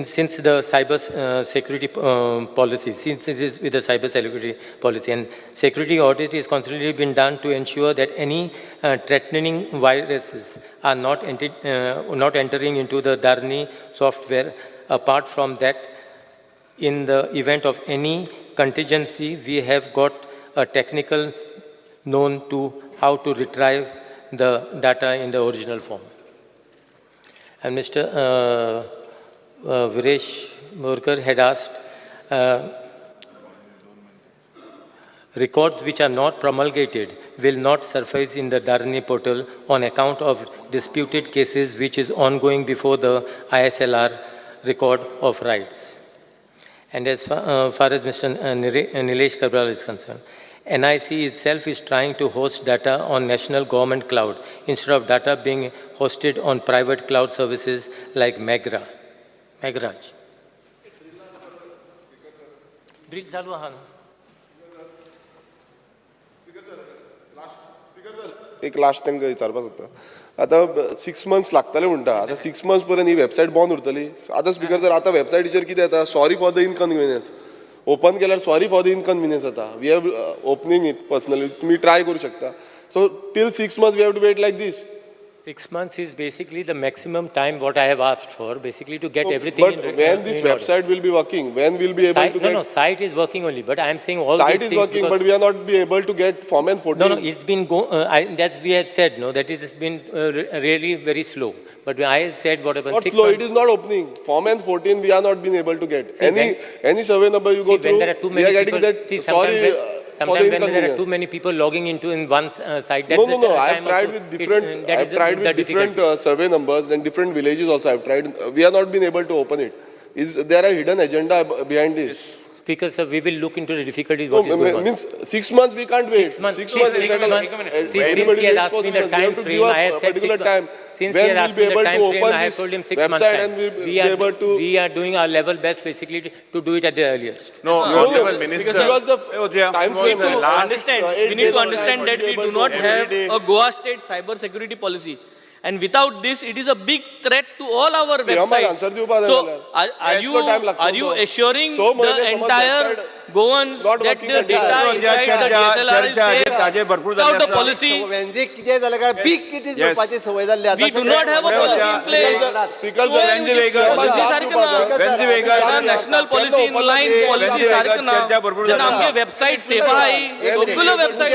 since the cyber security policy, since it is with the cyber security policy, and security audit is constantly been done to ensure that any threatening viruses are not entering into the Dharni software. Apart from that, in the event of any contingency, we have got a technical known to how to retrieve the data in the original form. And Mr. Viresh Borkar had asked, records which are not promulgated will not surface in the Dharni portal on account of disputed cases which is ongoing before the ISLR record of rights. And as far as Mr. Nilesh Cabral is concerned, NIC itself is trying to host data on national government cloud instead of data being hosted on private cloud services like Megraj. Drill चालू आहा न्हू? एक last तांकां विचारपाक सोदता. आतां 6 months लागतले म्हणटा, आतां 6 मंथ्स पर्यंत ही वेबसायट बंद उरतली. आतां स्पीकर सर, आतां वेबसायटीचेर कितें येता, sorry for the inconvenience, open केल्यार सॉरी फॉर the inconvenience जाता. We have opening it personally, तुमी ट्राय करूं शकता. So till 6 months we have to wait like this. 6 months is basically the maximum time what I have asked for, basically to get everything But in when this in order. website will be working, when we'll be able site, to get... No, site is working only, but I am saying all site these is things working, but we are not be able to get Form N14. No, it's been... that's we have said, no, that it has been really very slow. But I have said whatever... Not slow, it is not opening. Form N14 we are not being able to get. See, any survey number you go see, through, when there are too many we are getting people, that... See, sorry, sometimes when there are too many people logging into in one site, that's No. I have tried with different. I have tried with different survey numbers and different villages also. I have tried. We are not been able to open it. Is there a hidden agenda behind this? Speaker sir, we will look into the difficulties. What is going on? Means 6 months we can't wait. 6 months. 6 months. Since he has asked me the time frame, I have said 6 months. Since he has asked me the time frame, I have told him 6 months time. We are doing our level best basically to do it at the earliest. No, Honorable Minister. Because the time frame to understand, we need to understand that we do not have a Goa State cyber security policy. And without this, it is a big threat to all our websites. So, are you assuring the entire Goans that the data inside the DSLR is safe without the policy? We do not have a policy in place. National policy in line, policy सारखं ना. जेन्ना आमगे website safe आहाय, सगळ्यो website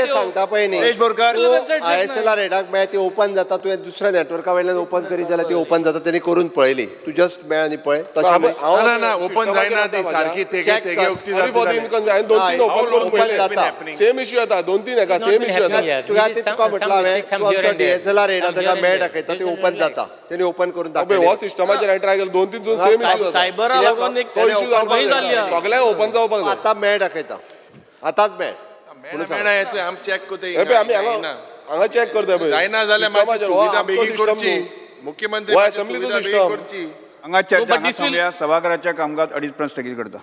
ISLR हेडाक मेळ्ळ्या ती open जाता, तुवें दुसऱ्या नेटवर्का वयल्यान ओपन करीत जाल्यार ती ओपन जाता. तेणी करून पळयली, तूं जस्ट मेळ आनी पळय. ना ना ओपन जायना ती सारकी तेगे तेगे उक्ती जाता. हांवें दोन तीन ओपन करून पळयले, सेम इश्यू येता, दोन तीन हेका सेम इश्यू येता. तुका ते तुका म्हटलं हांवें, तूं आमचो डीएसएलआर येयला, ताका मेळ दाखयता, ती ओपन जाता, तेणी ओपन करून दाखयलें. हो सिस्टमाचेर हांवें ट्राय केलो, दोन तीन सेम इश्यू जाता. सायबरा लागून एक तो इश्यू जावपाक जाय, सगळ्यांक ओपन जावपाक जाय. आतां मेळ दाखयता, आतांच मेळ. मेळना येतलें, आमी चॅक करता. हे पळय, आमी हांगा हांगा चॅक करता पळय. जायना जाल्यार मातशी सुविधा बेगीन करची, मुख्यमंत्री हो मातशी असेंब्लीचो सुविधा बेगीन सिस्टम. करची. हांगा चर्चा but हांगा this will- थांबया. सभाघराच्या कामकाज 2:30 पर्यंत स्थगीत करता.